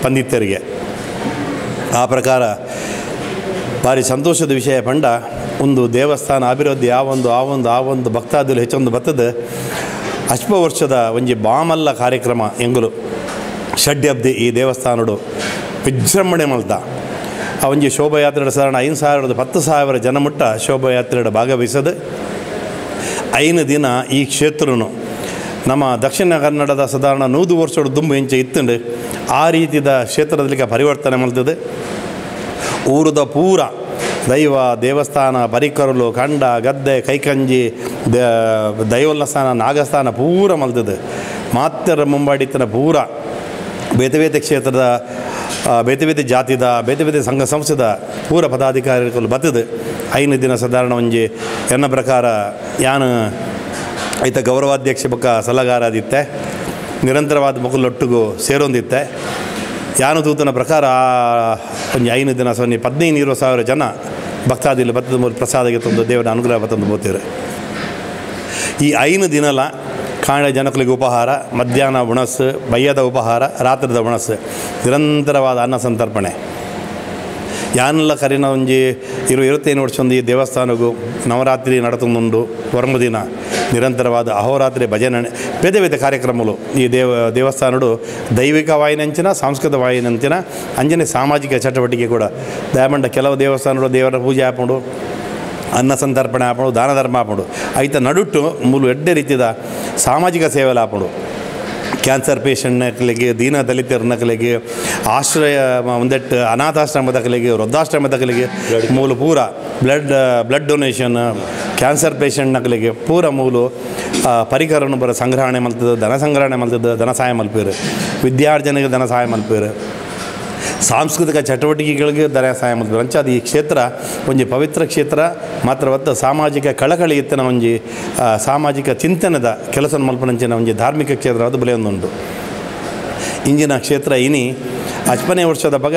ಪಂದಿತ್ತರಿಗೆ. ಆ ಪ್ರಕಾರ ಭಾರಿ ಸಂತೋಷದ ವಿಷಯ ಪಂಡ ಒಂದು ದೇವಸ್ಥಾನ ಅಭಿವೃದ್ಧಿ ಆ ಒಂದು ಆ ಒಂದು ಆ ಒಂದು ಭಕ್ತಾದಿಲು ಹೆಚ್ಚೊಂದು ಬರ್ತದೆ. ಅಶ್ವ ವರ್ಷದ ಒಂಜಿ ಬಾಮಲ್ಲ ಕಾರ್ಯಕ್ರಮ ಎಂಗುಲು ಷಡ್ಯಬ್ದಿ ಈ ದೇವಸ್ಥಾನಡು ವಿಜೃಂಭಣೆ ಮಲ್ತ ಆ ಒಂಜಿ ಶೋಭಾಯಾತ್ರೆ ಸಾಧಾರಣ 5,000 10,000 ಜನ ಮುಟ್ಟ ಶೋಭಾಯಾತ್ರೆ ಭಾಗವಹಿಸೋದು. 5 ದಿನ ಈ ಕ್ಷೇತ್ರನು ನಮ್ಮ ದಕ್ಷಿಣ ಕನ್ನಡದ ಸಾಧಾರಣ 100 ವರ್ಷದ ದುಂಬು ಹೆಂಚೆ ಇತ್ತಂಡು ಆ ರೀತಿಯ ಕ್ಷೇತ್ರದಲ್ಲಿ ಪರಿವರ್ತನೆ ಮಾಡ್ತದೆ. ಊರದ ಪೂರ ದೈವ ದೇವಸ್ಥಾನ ಪರಿಕರಲು ಕಂಡ ಗದ್ದೆ ಕೈಕಂಜಿ ದೈವಲ್ಲ ಸ್ಥಾನ ನಾಗಸ್ಥಾನ ಪೂರ ಮಲ್ತದೆ. ಮಾತ್ರ ಮುಂಬಾಡಿತನ ಪೂರ ಬೇತೆ ಬೇತೆ ಕ್ಷೇತ್ರದ ಬೇತೆ ಬೇತೆ ಜಾತಿದ ಬೇತೆ ಬೇತೆ ಸಂಘ ಸಂಸ್ಥೆದ ಪೂರ ಪದಾಧಿಕಾರಿಗಳು ಬರ್ತದೆ. 5 ದಿನ ಸಾಧಾರಣ ಒಂಜಿ ಎನ್ನ ಪ್ರಕಾರ ಯಾನು ಐತ ಗೌರವಾಧ್ಯಕ್ಷ ಬೊಕ್ಕ ಸಲಹೆಗಾರ ಆದಿತ್ತೆ ನಿರಂತರವಾದ ಮೊಕಲೊಟ್ಟಿಗೂ ಸೇರೊಂದಿತ್ತೆ. ಯಾನು ತೂತನ ಪ್ರಕಾರ ಒಂಜಿ 5 ದಿನ ಸೊನ್ನೆ 15-20 ಸಾವಿರ ಜನ ಭಕ್ತಾದಿಲು ಬತ್ತದ ಮೂರು ಪ್ರಸಾದಕ್ಕೆ ತಂದು ದೇವರ ಅನುಗ್ರಹ ಬತ್ತಂದು ಬೋತೀರು. ಈ 5 ದಿನಲ ಕಾಣ ಜನಗಳಿಗೆ ಉಪಹಾರ, ಮಧ್ಯಾಹ್ನ ಉಣಸ್ಸು, ಬಯ್ಯದ ಉಪಹಾರ, ರಾತ್ರಿದ ಉಣಸ್ಸು, ನಿರಂತರವಾದ ಅನ್ನ ಸಂತರ್ಪಣೆ. ಯಾನೆಲ್ಲ ಕರಿನ ಒಂಜಿ 25 ವರ್ಷ ಒಂದು ಈ ದೇವಸ್ಥಾನಗೂ ನವರಾತ್ರಿ ನಡತೊಂದುಂಡು ವರ್ಮ ದಿನ ನಿರಂತರವಾದ ಅಹೋರಾತ್ರಿ ಭಜನೆ ಬೇತೆ ಬೇತೆ ಕಾರ್ಯಕ್ರಮಗಳು ಈ ದೇವಸ್ಥಾನಡು ದೈವಿಕ ವಾಹಿನಂಚಿನ ಸಾಂಸ್ಕೃತಿಕ ವಾಹಿನಂಚಿನ ಅಂಜನೆ ಸಾಮಾಜಿಕ ಚಟುವಟಿಕೆ ಕೂಡ. ದಯಮಂಡ ಕೆಲವು ದೇವಸ್ಥಾನಗಳು ದೇವರ ಪೂಜೆ ಹಾಕೊಂಡು ಅನ್ನ ಸಂತರ್ಪಣೆ ಹಾಕೊಂಡು ದಾನ ಧರ್ಮ ಹಾಕೊಂಡು ಐತ ನಡುಟ್ಟು ಮೂಲು ಎಡ್ಡೆ ರೀತಿಯ ಸಾಮಾಜಿಕ ಸೇವೆಲ್ಲ ಹಾಕೊಂಡು ಕ್ಯಾನ್ಸರ್ ಪೇಷಂಟ್ನಕಲಿಗೆ, ದೀನ ದಲಿತರನಕಲಿಗೆ, ಆಶ್ರಯ ಒಂದೆಟ್ಟು ಅನಾಥಾಶ್ರಮದಕಲಿಗೆ, ವೃದ್ಧಾಶ್ರಮದಕಲಿಗೆ ಮೂಲ ಪೂರ blood donation, cancer ಪೇಷಂಟ್ನಕಲಿಗೆ ಪೂರ ಮೂಲು ಪರಿಕರವನ್ನು ಬರೋ ಸಂಗ್ರಹಣೆ ಮಲ್ತದೆ, ಧನ ಸಂಗ್ರಹಣೆ ಮಲ್ತದೆ, ಧನ ಸಹಾಯ ಮಲ್ಪೀರು, ವಿದ್ಯಾರ್ಜನೆಗೆ ಧನ ಸಹಾಯ ಮಲ್ಪೀರು, ಸಾಂಸ್ಕೃತಿಕ ಚಟುವಟಿಕೆಗಳಿಗೆ ಧನ ಸಹಾಯ ಮಲ್ಪೀರು. ಅಂಚ ಅದು ಈ ಕ್ಷೇತ್ರ ಒಂಜಿ ಪವಿತ್ರ ಕ್ಷೇತ್ರ ಮಾತ್ರವತ್ತ ಸಾಮಾಜಿಕ ಕಳಕಳಿ ಇತ್ತಿನ ಒಂಜಿ ಸಾಮಾಜಿಕ ಚಿಂತನದ ಕೆಲಸ ಮಲ್ಪನಂಚಿನ ಒಂಜಿ ಧಾರ್ಮಿಕ ಕ್ಷೇತ್ರ ಅದು ಬಲೆಯೊಂದುಂಟು. ಇಂಜಿನ ಕ್ಷೇತ್ರ ಇನಿ 50ನೇ ವರ್ಷದ ಬಗ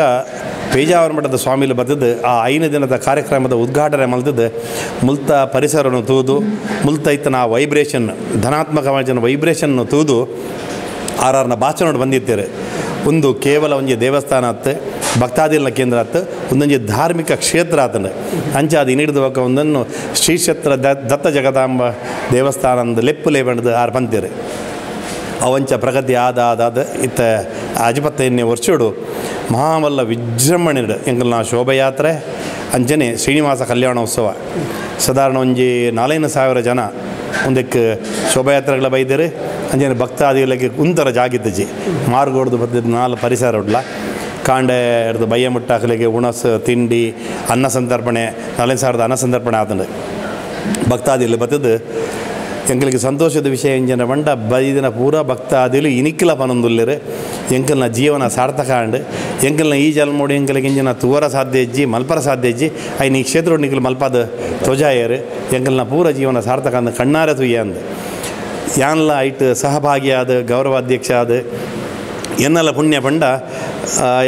ಪೇಜಾವರ ಮಠದ ಸ್ವಾಮಿಲು ಬರ್ತದೆ. ಆ 5 ದಿನದ ಕಾರ್ಯಕ್ರಮದ ಉದ್ಘಾಟನೆ ಮಲ್ತದ್ದು ಮುಲ್ತ ಪರಿಸರವನ್ನು ತೂದು ಮುಲ್ತ ಇತ್ತನ ಆ ವೈಬ್ರೇಷನ್ ಧನಾತ್ಮಕವಾದ ವೈಬ್ರೇಷನ್ನು ತೂದು ಆರಾರನ ಭಾಷಣ ಬಂದಿರ್ತಾರೆ. ಒಂದು ಕೇವಲ ಒಂಜಿ ದೇವಸ್ಥಾನ ಆತು, ಭಕ್ತಾದಿಗಳ ಕೇಂದ್ರ ಆತು, ಒಂದೊಂಜಿ ಧಾರ್ಮಿಕ ಕ್ಷೇತ್ರ ಆತನ ಅಂಚ ಅದು ಇನ್ನಿಡಿದ ಬೊಕ್ಕ ಒಂದನ್ನು ಶ್ರೀಕ್ಷೇತ್ರ ದತ್ತ ಜಗದಾಂಬ ದೇವಸ್ಥಾನದ ಲೆಪ್ಪುಲೆ ಬಂಡದು ಆರು ಪಂತೀರು. ಅವಂಚ ಪ್ರಗತಿ ಆದ ಆದ ಇತ್ತ 55ನೇ ವರ್ಷಡು ಮಹಾಮಲ್ಲ ವಿಜೃಂಭಣೆ ಎಂಕಲ್ನ ಶೋಭಾಯಾತ್ರೆ ಅಂಚನೆ ಶ್ರೀನಿವಾಸ ಕಲ್ಯಾಣೋತ್ಸವ ಸಾಧಾರಣ ಒಂಜಿ 4,000 ಜನ ಒಂದಕ್ಕೆ ಶೋಭಾಯಾತ್ರೆಗಳ ಬೈದರು. ಅಂಚನೆ ಭಕ್ತಾದಿಗಳಿಗೆ ಉಂತರ ಜಾಗಿತ್ತಜಿ ಮಾರ್ಗೋಡ್ದು ಬತ್ತಿದ್ದು 4 ಪರಿಸರ ಉಡ್ಲ ಕಾಂಡೆ ಹಿಡ್ದು ಬಯ್ಯ ಮುಟ್ಟಾಕಲಿಗೆ ಉಣಸು ತಿಂಡಿ ಅನ್ನ ಸಂತರ್ಪಣೆ 4,000 ಅನ್ನ ಸಂತರ್ಪಣೆ ಆತಂಡು ಭಕ್ತಾದಿಗಳು ಬತ್ತದು. ಎಂಕಲಿಗೆ ಸಂತೋಷದ ವಿಷಯ ಎಂಜನ ಬಂಡ ಬೈದಿನ ಪೂರ ಭಕ್ತಾದಿಲು ಇನಿಕ್ಕಿಲ ಪನೊಂದುಲ್ಲೆರು ಎಂಕಲ್ನ ಜೀವನ ಸಾರ್ಥಕ ಅಂಡು ಎಂಕಲ್ನ ಈ ಜನ್ಮೋಡು ಎಂಕಲಿಗೆ ಇಂಜಿನ ತೂವರ ಸಾಧ್ಯ ಇಜ್ಜಿ ಮಲ್ಪರ ಸಾಧ್ಯ ಇಜ್ಜಿ ಐನ ಈ ಕ್ಷೇತ್ರ ನಿಕಲ್ ಮಲ್ಪಾದ ತೊಜಾಯರು ಎಂಕಲ್ನ ಪೂರ ಜೀವನ ಸಾರ್ಥಕ ಅಂದ ಕಣ್ಣಾರೆ ತುಯ್ಯ ಅಂದು ಯಾನ್ಲ ಐಟ್ ಸಹಭಾಗಿಯಾದ ಗೌರವಾಧ್ಯಕ್ಷ ಆದ ಎನ್ನಲ ಪುಣ್ಯ ಪಂಡ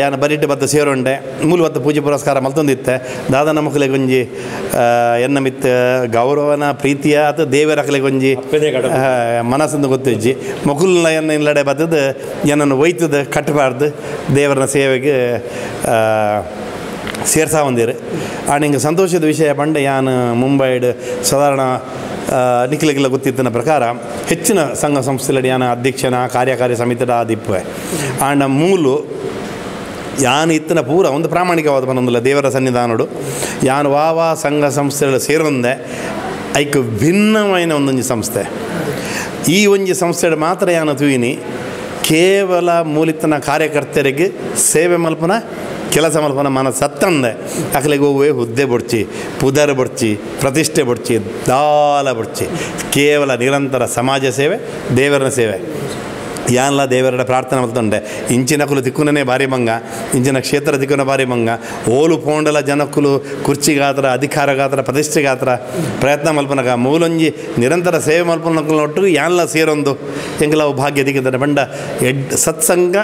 ಯಾನ ಬರಿಟ್ಟು ಬತ್ತ ಸೇರುಂಡೆ ಮೂಲು ಬತ್ತ ಪೂಜೆ ಪುರಸ್ಕಾರ ಮಲ್ತೊಂದಿತ್ತೆ ದಾದನ ಮಕ್ಕಳಿಗೆ ಒಂಜಿ ಎನ್ನ ಮಿತ್ತ ಗೌರವನ ಪ್ರೀತಿಯ ಅಥವಾ ದೇವರ ಒಂಜಿ ಮನಸ್ಸನ್ನು ಗೊತ್ತಿಜ್ಜಿ ಮಗುಲ್ನ ಎನ್ನ ಇಲ್ಲಡೆ ಬತ್ತದ ಏನನ್ನು ಒಯ್ತದ ಕಟ್ಟಬಾರ್ದು ದೇವರನ ಸೇವೆಗೆ ಸೇರ್ಸಾ ಒಂದಿರು. ಆಂಡ್ ಹಿಂಗೆ ಸಂತೋಷದ ವಿಷಯ ಪಂಡ ಯಾನು ಮುಂಬೈಡ್ ಸಾಧಾರಣ ನಿಖಿಲಗಿಲ್ಲ ಗೊತ್ತಿತ್ತಿನ ಪ್ರಕಾರ ಹೆಚ್ಚಿನ ಸಂಘ ಸಂಸ್ಥೆಗಳಲ್ಲಿ ಯಾನ ಅಧ್ಯಕ್ಷನ ಕಾರ್ಯಕಾರಿ ಸಮಿತಿದ ಆದಿಪ್ಪೆ. ಆಂಡ ಮೂಲು ಯಾನು ಇತ್ತಿನ ಪೂರ ಒಂದು ಪ್ರಾಮಾಣಿಕವಾದ ಬಂದೊಂದಿಲ್ಲ ದೇವರ ಸನ್ನಿಧಾನಡು ಯಾನು ವಾವಾ ಸಂಘ ಸಂಸ್ಥೆಗಳು ಸೇರೊಂದೆ ಐಕ್ ಭಿನ್ನమైన ಒಂದೊಂದು ಸಂಸ್ಥೆ. ಈ ಒಂಜಿ ಸಂಸ್ಥೆ ಮಾತ್ರ ಯಾನು ತೂಯಿನಿ ಕೇವಲ ಮೂಲಿತನ ಕಾರ್ಯಕರ್ತರಿಗೆ ಸೇವೆ ಮಲ್ಪನ ಕೆಲಸ ಮಲ್ಪನ ಮನ ಸತ್ತಂದೆ ಅಕಲಿಗೆ ಹೋಗುವೆ ಹುದ್ದೆ ಬೊಡ್ಚಿ ಪುದರ್ ಬೊಡ್ಚಿ ಪ್ರತಿಷ್ಠೆ ಬೊಡ್ಚಿ ದಾಲ ಬೊಡ್ಚಿ ಕೇವಲ ನಿರಂತರ ಸಮಾಜ ಸೇವೆ ದೇವರನ ಸೇವೆ. ಯಾನ್ಲ ದೇವರ ಪ್ರಾರ್ಥನೆ ಮಲ್ತೊಂಡೆ ಇಂಚಿನ ಕುಲು ತಿಕ್ಕುನೇ ಭಾರಿ ಮಂಗ ಇಂಚಿನ ಕ್ಷೇತ್ರ ತಿಕ್ಕುನ ಭಾರಿ ಮಂಗ ಓಲು ಪೋಂಡಲ ಜನಕ್ಕುಲು ಕುರ್ಚಿಗಾತ್ರ ಅಧಿಕಾರಗಾತ್ರ ಪ್ರತಿಷ್ಠೆಗಾತ್ರ ಪ್ರಯತ್ನ ಮಲ್ಪನಗ ಮೂಲೊಂಜಿ ನಿರಂತರ ಸೇವೆ ಮಲ್ಪನೊಟ್ಟು ಯಾನ್ಲ ಸೇರೊಂದು ಎಂಕಲ ಭಾಗ್ಯ ದಿಕ್ಕುತ್ತಾರೆ ಪಂಡ ಎಡ್ ಸತ್ಸಂಗ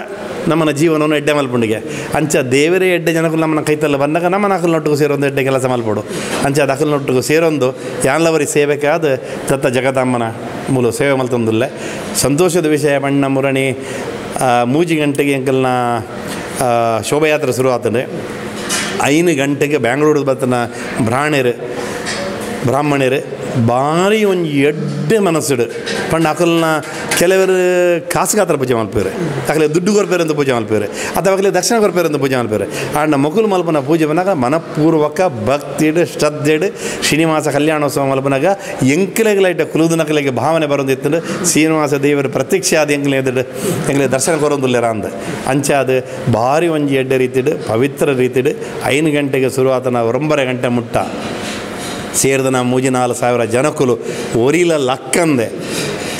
ನಮ್ಮನ ಜೀವನವನ್ನು ಎಡ್ಡೆ ಮಲ್ಪುಂಡಿಗೆ ಅಂಚ ದೇವರೇ ಎಡ್ಡೆ ಜನಕ್ಕೂ ನಮ್ಮನ್ನ ಕೈತಲ್ಲ ಬಂದಾಗ ನಮ್ಮನ ಅಕಲ್ನೊಟ್ಟಿಗೂ ಸೇರೊಂದು ಎಡ್ಡೆ ಕೆಲಸ ಮಲ್ಪಡು ಅಂಚ ಅದು ಅಕಲ್ನೊಟ್ಟಿಗೂ ಸೇರೊಂದು ಯಾನ್ಲವರಿ ಸೇವೆಕಾದ ದತ್ತ ಜಗದಾಂಬನ ಮೂಲ ಸೇವೆ ಮಲ್ತೊಂದುಲ್ಲೆ. ಸಂತೋಷದ ವಿಷಯ ಬಣ್ಣ ಮುರಣಿ 3 ಗಂಟೆಗೆ ಎಂಕಲ್ನ ಶೋಭಾಯಾತ್ರೆ ಶುರು ಆಗ್ತದೆ. 5 ಗಂಟೆಗೆ ಬ್ಯಾಂಗ್ಳೂರು ಬರ್ತನ ಬ್ರಾಹ್ಮಣರು ಭಾರಿ ಒಂಜಿ ಎಡ್ಡೆ ಮನಸ್ಸುಡು ಪಂಡ ಅಕಲ್ನ ಕೆಲವರು ಕಾಸುಗಾತ್ರ ಪೂಜೆ ಮಲ್ಪೇರು ಅಕಲೆ ದುಡ್ಡು ಕೊರ್ಪೇರು ಅಂತ ಪೂಜೆ ಮಲ್ಪೇರು ಅಥವಾ ಅಕಲೆ ದಕ್ಷಿಣ ಕೊರ್ಪೇರು ಅಂತ ಪೂಜೆ ಮಲ್ಪೇರು. ಆಂಡ ಮೊಕುಲು ಮಲ್ಪನ ಪೂಜೆ ಬಂದಾಗ ಮನಪೂರ್ವಕ ಭಕ್ತಿಡು ಶ್ರದ್ಧೆಡು ಶ್ರೀನಿವಾಸ ಕಲ್ಯಾಣೋತ್ಸವ ಮಲ್ಪನಾಗ ಎಂಕಲೆಗಳೈಟ ಕುಲುದನಕಲೆಗೆ ಭಾವನೆ ಬರೋದಿತ್ತು ಶ್ರೀನಿವಾಸ ದೇವರು ಪ್ರತ್ಯಕ್ಷ ಆದ ಎಂಕಲೆ ಎದುರು ಎಂಕಲೆ ದರ್ಶನ ಕೊರೊಂದುಲ್ಲೇರ ಅಂದ ಅಂಚ ಅದು ಭಾರಿ ಒಂಜಿ ಎಡ್ಡೆ ರೀತಿಡು ಪವಿತ್ರ ರೀತಿಡು 5 ಗಂಟೆಗೆ ಶುರುವಾತನ 9 ಗಂಟೆ ಮುಟ್ಟ ಸೇರಿದ 3-4 ಸಾವಿರ ಜನಕ್ಕುಲು ಒರಿಲ ಲಕ್ಕಂದೆ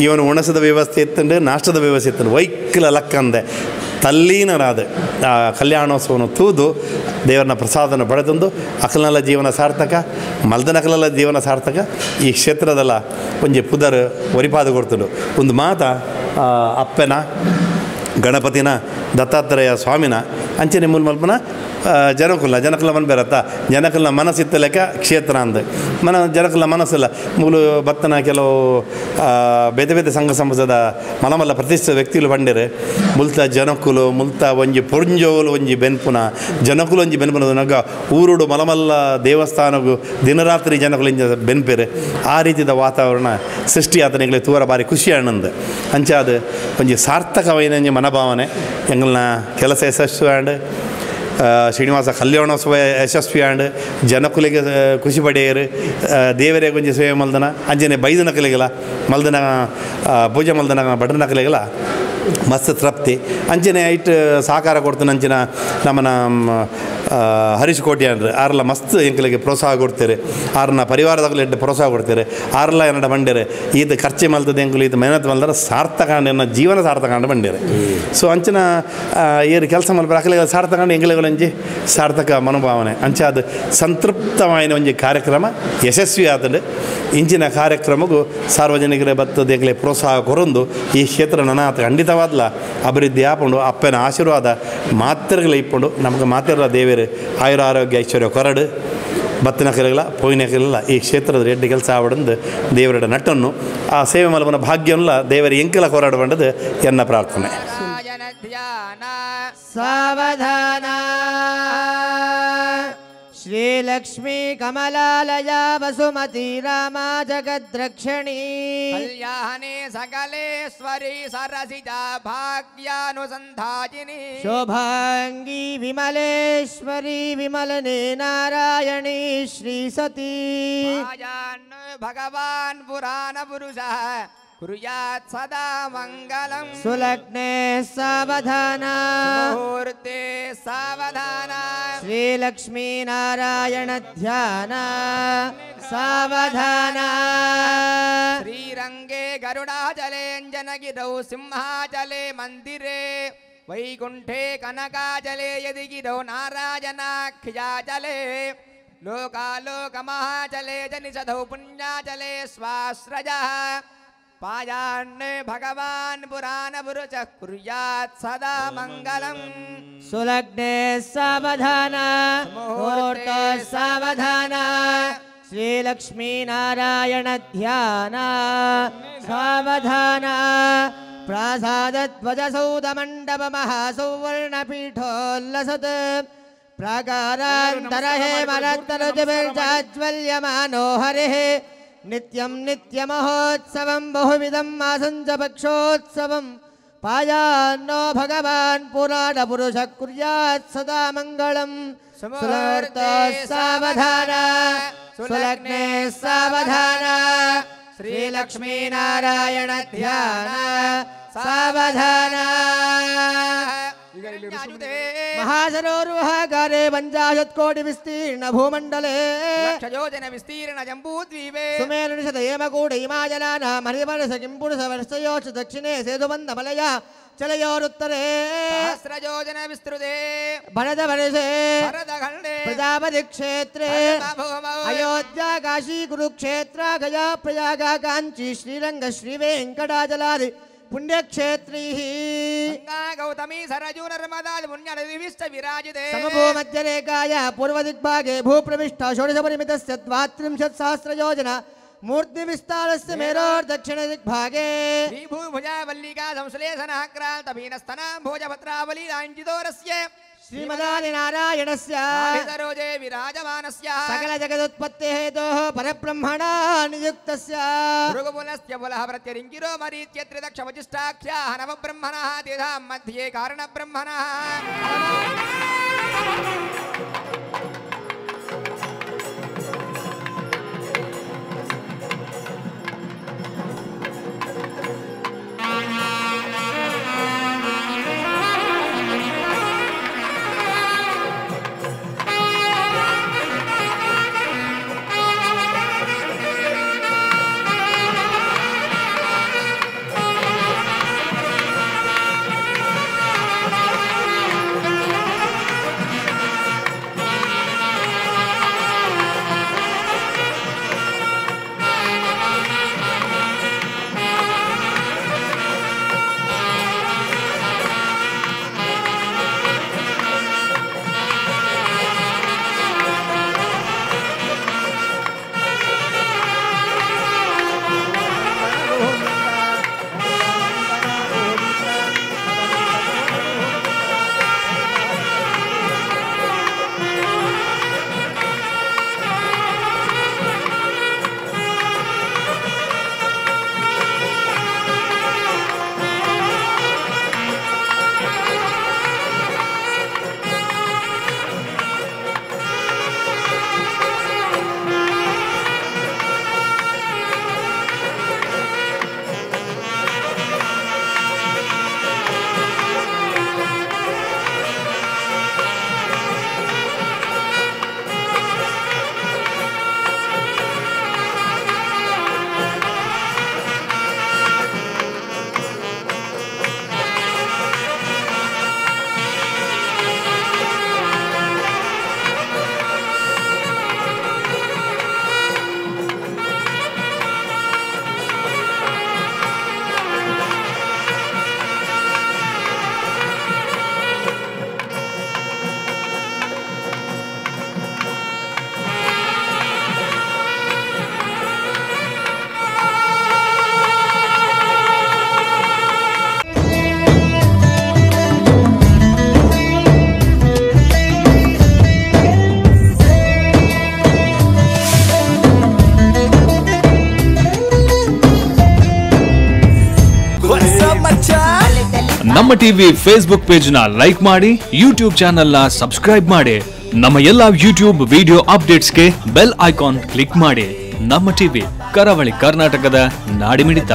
ಇವನು ಉಣಸದ ವ್ಯವಸ್ಥೆ ಇತ್ತಂಡು ನಾಷ್ಟದ ವ್ಯವಸ್ಥೆ ಇತ್ತಂಡು ವೈಕ್ಲ ಲಕ್ಕಂದೆ ತಲ್ಲೀನರಾದ ಆ ಕಲ್ಯಾಣೋತ್ಸವವನ್ನು ತೂದು ದೇವರನ್ನ ಪ್ರಸಾದನ ಪಡೆದಂದು ಅಕಲನಲ್ಲ ಜೀವನ ಸಾರ್ಥಕ ಮಲ್ದನಕಲಲ್ಲ ಜೀವನ ಸಾರ್ಥಕ. ಈ ಕ್ಷೇತ್ರದಲ್ಲ ಒಂಜಿ ಪುದರ್ ಒರಿಪಾದ ಕೊಡ್ತುಂಡು ಒಂದು ಮಾತ ಅಪ್ಪನ ಗಣಪತಿನ ದತ್ತಾತ್ರೇಯ ಸ್ವಾಮಿನ ಅಂಚನೆ ಮೂಲ ಮಲ್ಪನ ಜನಕುಲ ಜನಕುಲ ಮನ ಬೇರತ್ತ ಜನಕುಲ ಮನಸ್ಸಿತ್ತ ಲೆಕ್ಕ ಕ್ಷೇತ್ರ ಅಂದ ಮನ ಜನಕುಲ ಮನಸ್ಸಿಲ್ಲ ಮೂಲ ಬತ್ತನ ಕೆಲವು ಬೇತೆ ಬೇತೆ ಸಂಘ ಸಂಸ್ಥೆದ ಮಲಮಲ್ಲ ಪ್ರತಿಷ್ಠಿತ ವ್ಯಕ್ತಿಗಳು ಬಂಡಿರು ಮುಲ್ತ ಜನಕುಲು ಮುಲ್ತ ಒಂಜಿ ಪೊಂಜೋಲು ಒಂಜಿ ಬೆನ್ಪುನ ಜನಕುಲು ಒಂಜಿ ಬೆನ್ಪುನ ಊರುಡು ಮಲಮಲ್ಲ ದೇವಸ್ಥಾನಗು ದಿನರಾತ್ರಿ ಜನಕುಲು ಇಂಜ ಬೆನ್ಪೇರು ಆ ರೀತಿಯ ವಾತಾವರಣ ಸೃಷ್ಟಿ ಆತನಿಗೆ ತೂರ ಬಾರಿ ಖುಷಿ ಆನಂದ ಅಂಚಾದ ಒಂಜಿ ಸಾರ್ಥಕವೈನ ಮನೋಭಾವನೆ ಎಂಗಳನ್ನ ಕೆಲಸ ಯಶಸ್ವಿ ಆಂಡ್ ಶ್ರೀನಿವಾಸ ಕಲ್ಯಾಣೋತ್ಸವ ಯಶಸ್ವಿ ಆಂಡ್ ಜನಕುಲಿಗೆ ಖುಷಿ ಪಡೆಯರು ದೇವರೇ ಕೊಂಚ ಸೇವೆ ಮಲ್ದನ ಅಂಚನೆ ಬೈದನ ಕಲಿಗಲ ಮಲ್ದನ ಪೂಜೆ ಮಲ್ದನ ಭಟನ ಕಲಿಗಲ ಮಸ್ತ್ ತೃಪ್ತಿ ಅಂಚನೆ ಐಟ್ ಸಹಕಾರ ಕೊಡ್ತಾನೆ ಅಂಚಿನ ನಮ್ಮನ ಹರೀಶ್ ಕೋಟಿ ಅಂದ್ರೆ ಆರ್ಲ ಮಸ್ತ್ ಎಂಕಲಿಗೆ ಪ್ರೋತ್ಸಾಹ ಕೊಡ್ತಾರೆ ಆರ್ನ ಪರಿವಾರದಾಗಲಿ ಎಡ್ಡೆ ಪ್ರೋತ್ಸಾಹ ಕೊಡ್ತಾರೆ ಆರ್ಲ ಎನ್ನಡ ಬಂಡೇರೆ ಈತ ಖರ್ಚೆ ಮಲ್ತದೆ ಎಂಕುಲು ಈತ ಮೆಹನತ್ ಮಲ್ದರೆ ಸಾರ್ಥಕ ಎನ್ನ ಜೀವನ ಸಾರ್ಥಕ ಅಂಡ ಬಂಡೇರೆ. ಸೊ ಅಂಚಿನ ಏರು ಕೆಲಸ ಮಲ್ಪ ಅಕಲಿಗೆ ಸಾರ್ಥಕ ಅಂಡ್ ಎಂಕಲಿಗೆ ಸಾರ್ಥಕ ಮನೋಭಾವನೆ ಅಂಚ ಅದು ಸಂತೃಪ್ತವಾಯಿನ ಒಂಜಿ ಕಾರ್ಯಕ್ರಮ ಯಶಸ್ವಿ ಆತಂಡು ಇಂಚಿನ ಕಾರ್ಯಕ್ರಮಕ್ಕೂ ಸಾರ್ವಜನಿಕರ ಬತ್ತದ ಎಂಕಲೆ ಪ್ರೋತ್ಸಾಹ ಕೊರೊಂದು ಈ ಕ್ಷೇತ್ರ ನನ್ನ ಖಂಡಿತವಾದ್ಲ ಅಭಿವೃದ್ಧಿ ಆಪುಂಡು ಅಪ್ಪನ ಆಶೀರ್ವಾದ ಮಾತ್ರಗಳ ಇಪ್ಪುಂಡು ನಮಗೆ ಮಾತ್ರ ದೇವರು ಆಯುರ ಆರೋಗ್ಯ ಐಶ್ವರ್ಯ ಕೊರಡು ಬತ್ತಿನ ಕಲಿಗಳ ಪೋಯಿನ ಕಲಿಲ್ಲ ಈ ಕ್ಷೇತ್ರದ ಎಡ್ಡೆ ಕೆಲಸ ಆವಡಂದು ದೇವರ ನಟ್ಟನ್ನು ಆ ಸೇವೆ ಮಲಪನ ಭಾಗ್ಯವಲ್ಲ ದೇವರ ಎಂಕಲ ಕೊರಡು ಬಂಡದು ಎನ್ನ ಪ್ರಾರ್ಥನೆ. ಸಾವಧಾನ ಶ್ರೀಲಕ್ಷ್ಮೀ ಕಮಲಾಲಯ ವಸುಮತಿ ರಾಮ ಜಗದ್ರಕ್ಷಿಣಿ ಕಲ್ಯಾಣಿ ಸಕಲೇಶ್ವರಿ ಸರಸಿಜ ಭಾಗ್ಯಾನುಸಂಧಾಯಿನಿ ಶೋಭಾಂಗಿ ವಿಮಲೇಶ್ವರಿ ವಿಮಲನೆ ನಾರಾಯಣಿ ಶ್ರೀ ಸತಿ ಭಗವಾನ್ ಪುರಾಣ ಪುರುಷ ಕುರ್ಯಾತ್ ಸದಾ ಮಂಗಲಂ ಸುಲಗ್ನೆ ಸಾವಧಾನ ಮುಹೂರ್ತೆ ಸಾವಧಾನ ಶ್ರೀಲಕ್ಷ್ಮೀ ನಾರಾಯಣ ಧ್ಯಾನ ಸಾವಧಾನ ಶ್ರೀರಂಗೆ ಗರುಡಾಚಲೇಂಜನಗಿರೌ ಸಿಂಹಾಚಲೆ ಮಂದಿರೇ ವೈಕುಂಠೆ ಕನಕಾಚಲೆ ಯದಿಗಿರೌ ನಾರಾಯಣಾಖ್ಯಾಚಲೆ ಲೋಕಾಲೋಕಮಹಾಚಲೆ ಜನಿಷಧೌ ಪುಣ್ಯಾಚಲೆ ಸ್ವಾಶ್ರಯಃ पायान्ने भगवान् पुराणपुरुषः कुर्यात् सदा मङ्गलम्। सुलग्ने सावधान मुहूर्ते सावधान श्रीलक्ष्मीनारायण ध्यान सावधान प्रासादध्वजसौधमण्डप महासौवर्णपीठोल्लसत् प्राकारान्तरहे मरत्तरुजुभिर्जाज्वल्यमानो हरिः नित्यं नित्यमहोत्सवं बहुविधं मासं च पक्षोत्सवं पायान्नो भगवान् पुराणपुरुषः कुर्यात् सदा मङ्गलम्। सुलग्ने सावधान सुलग्ने सावधान श्रीलक्ष्मीनारायण ध्यान सावधान। महासरोरुहागारे 50 कोटि विस्तीर्ण भूमंडले लक्षयोजन विस्तीर्ण जम्बूद्वीपे सुमेरुनिषद हेमकूट हिमाजलानां हरिवर्ष किंपुरुष वर्षयोच दक्षिणे सेतुबन्धमलया चलयोरुत्तरे सहस्रयोजन विस्तृते भरतवर्षे भरतखण्डे प्रजापति क्षेत्रे अयोध्या काशी कुरुक्षेत्र गया प्रयाग कांची श्रीरंग श्रीवेंकटाचलादि पुण्यक्षेत्रैः गंगा गौतमी सरजू नर्मदा पुण्यनदीभिश्च विराजिते। समभूमध्यरेखाय पूर्वदिग्भागे भूप्रविष्ट षोडशपरिमितस्य 32 सहस्रयोजना मूर्तिविस्तारस्य मेरोर्दक्षिणदिग्भागे श्रीभूभुजावल्लिका संश्लेषणाक्रान्तमीनस्तनां भोजपत्रावली लाञ्छितोरस्य श्रीमदादिनारायणस्य सरोजे विराजमानस्य सकलजगदुत्पत्तिहेतोः परब्रह्मणा नियुक्तस्य भृगुपुलस्य पुलः प्रत्यरिङ्गिरो मरीच्य त्रिदक्षवचिष्टाख्याः नवब्रह्मणः तेषां मध्ये कारणब्रह्मणः। ನಮ್ಮ TV Facebook page ನ ಲೈಕ್ ಮಾಡಿ, ಯೂಟ್ಯೂಬ್ ಚಾನೆಲ್ ನ ಸಬ್ಸ್ಕ್ರೈಬ್ ಮಾಡಿ, ನಮ್ಮ ಎಲ್ಲಾ ಯೂಟ್ಯೂಬ್ ವಿಡಿಯೋ ಅಪ್ಡೇಟ್ಸ್ಗೆ bell icon click ಮಾಡಿ. ನಮ್ಮ ಟಿವಿ ಕರಾವಳಿ ಕರ್ನಾಟಕದ ನಾಡಿಮಿಡಿತ.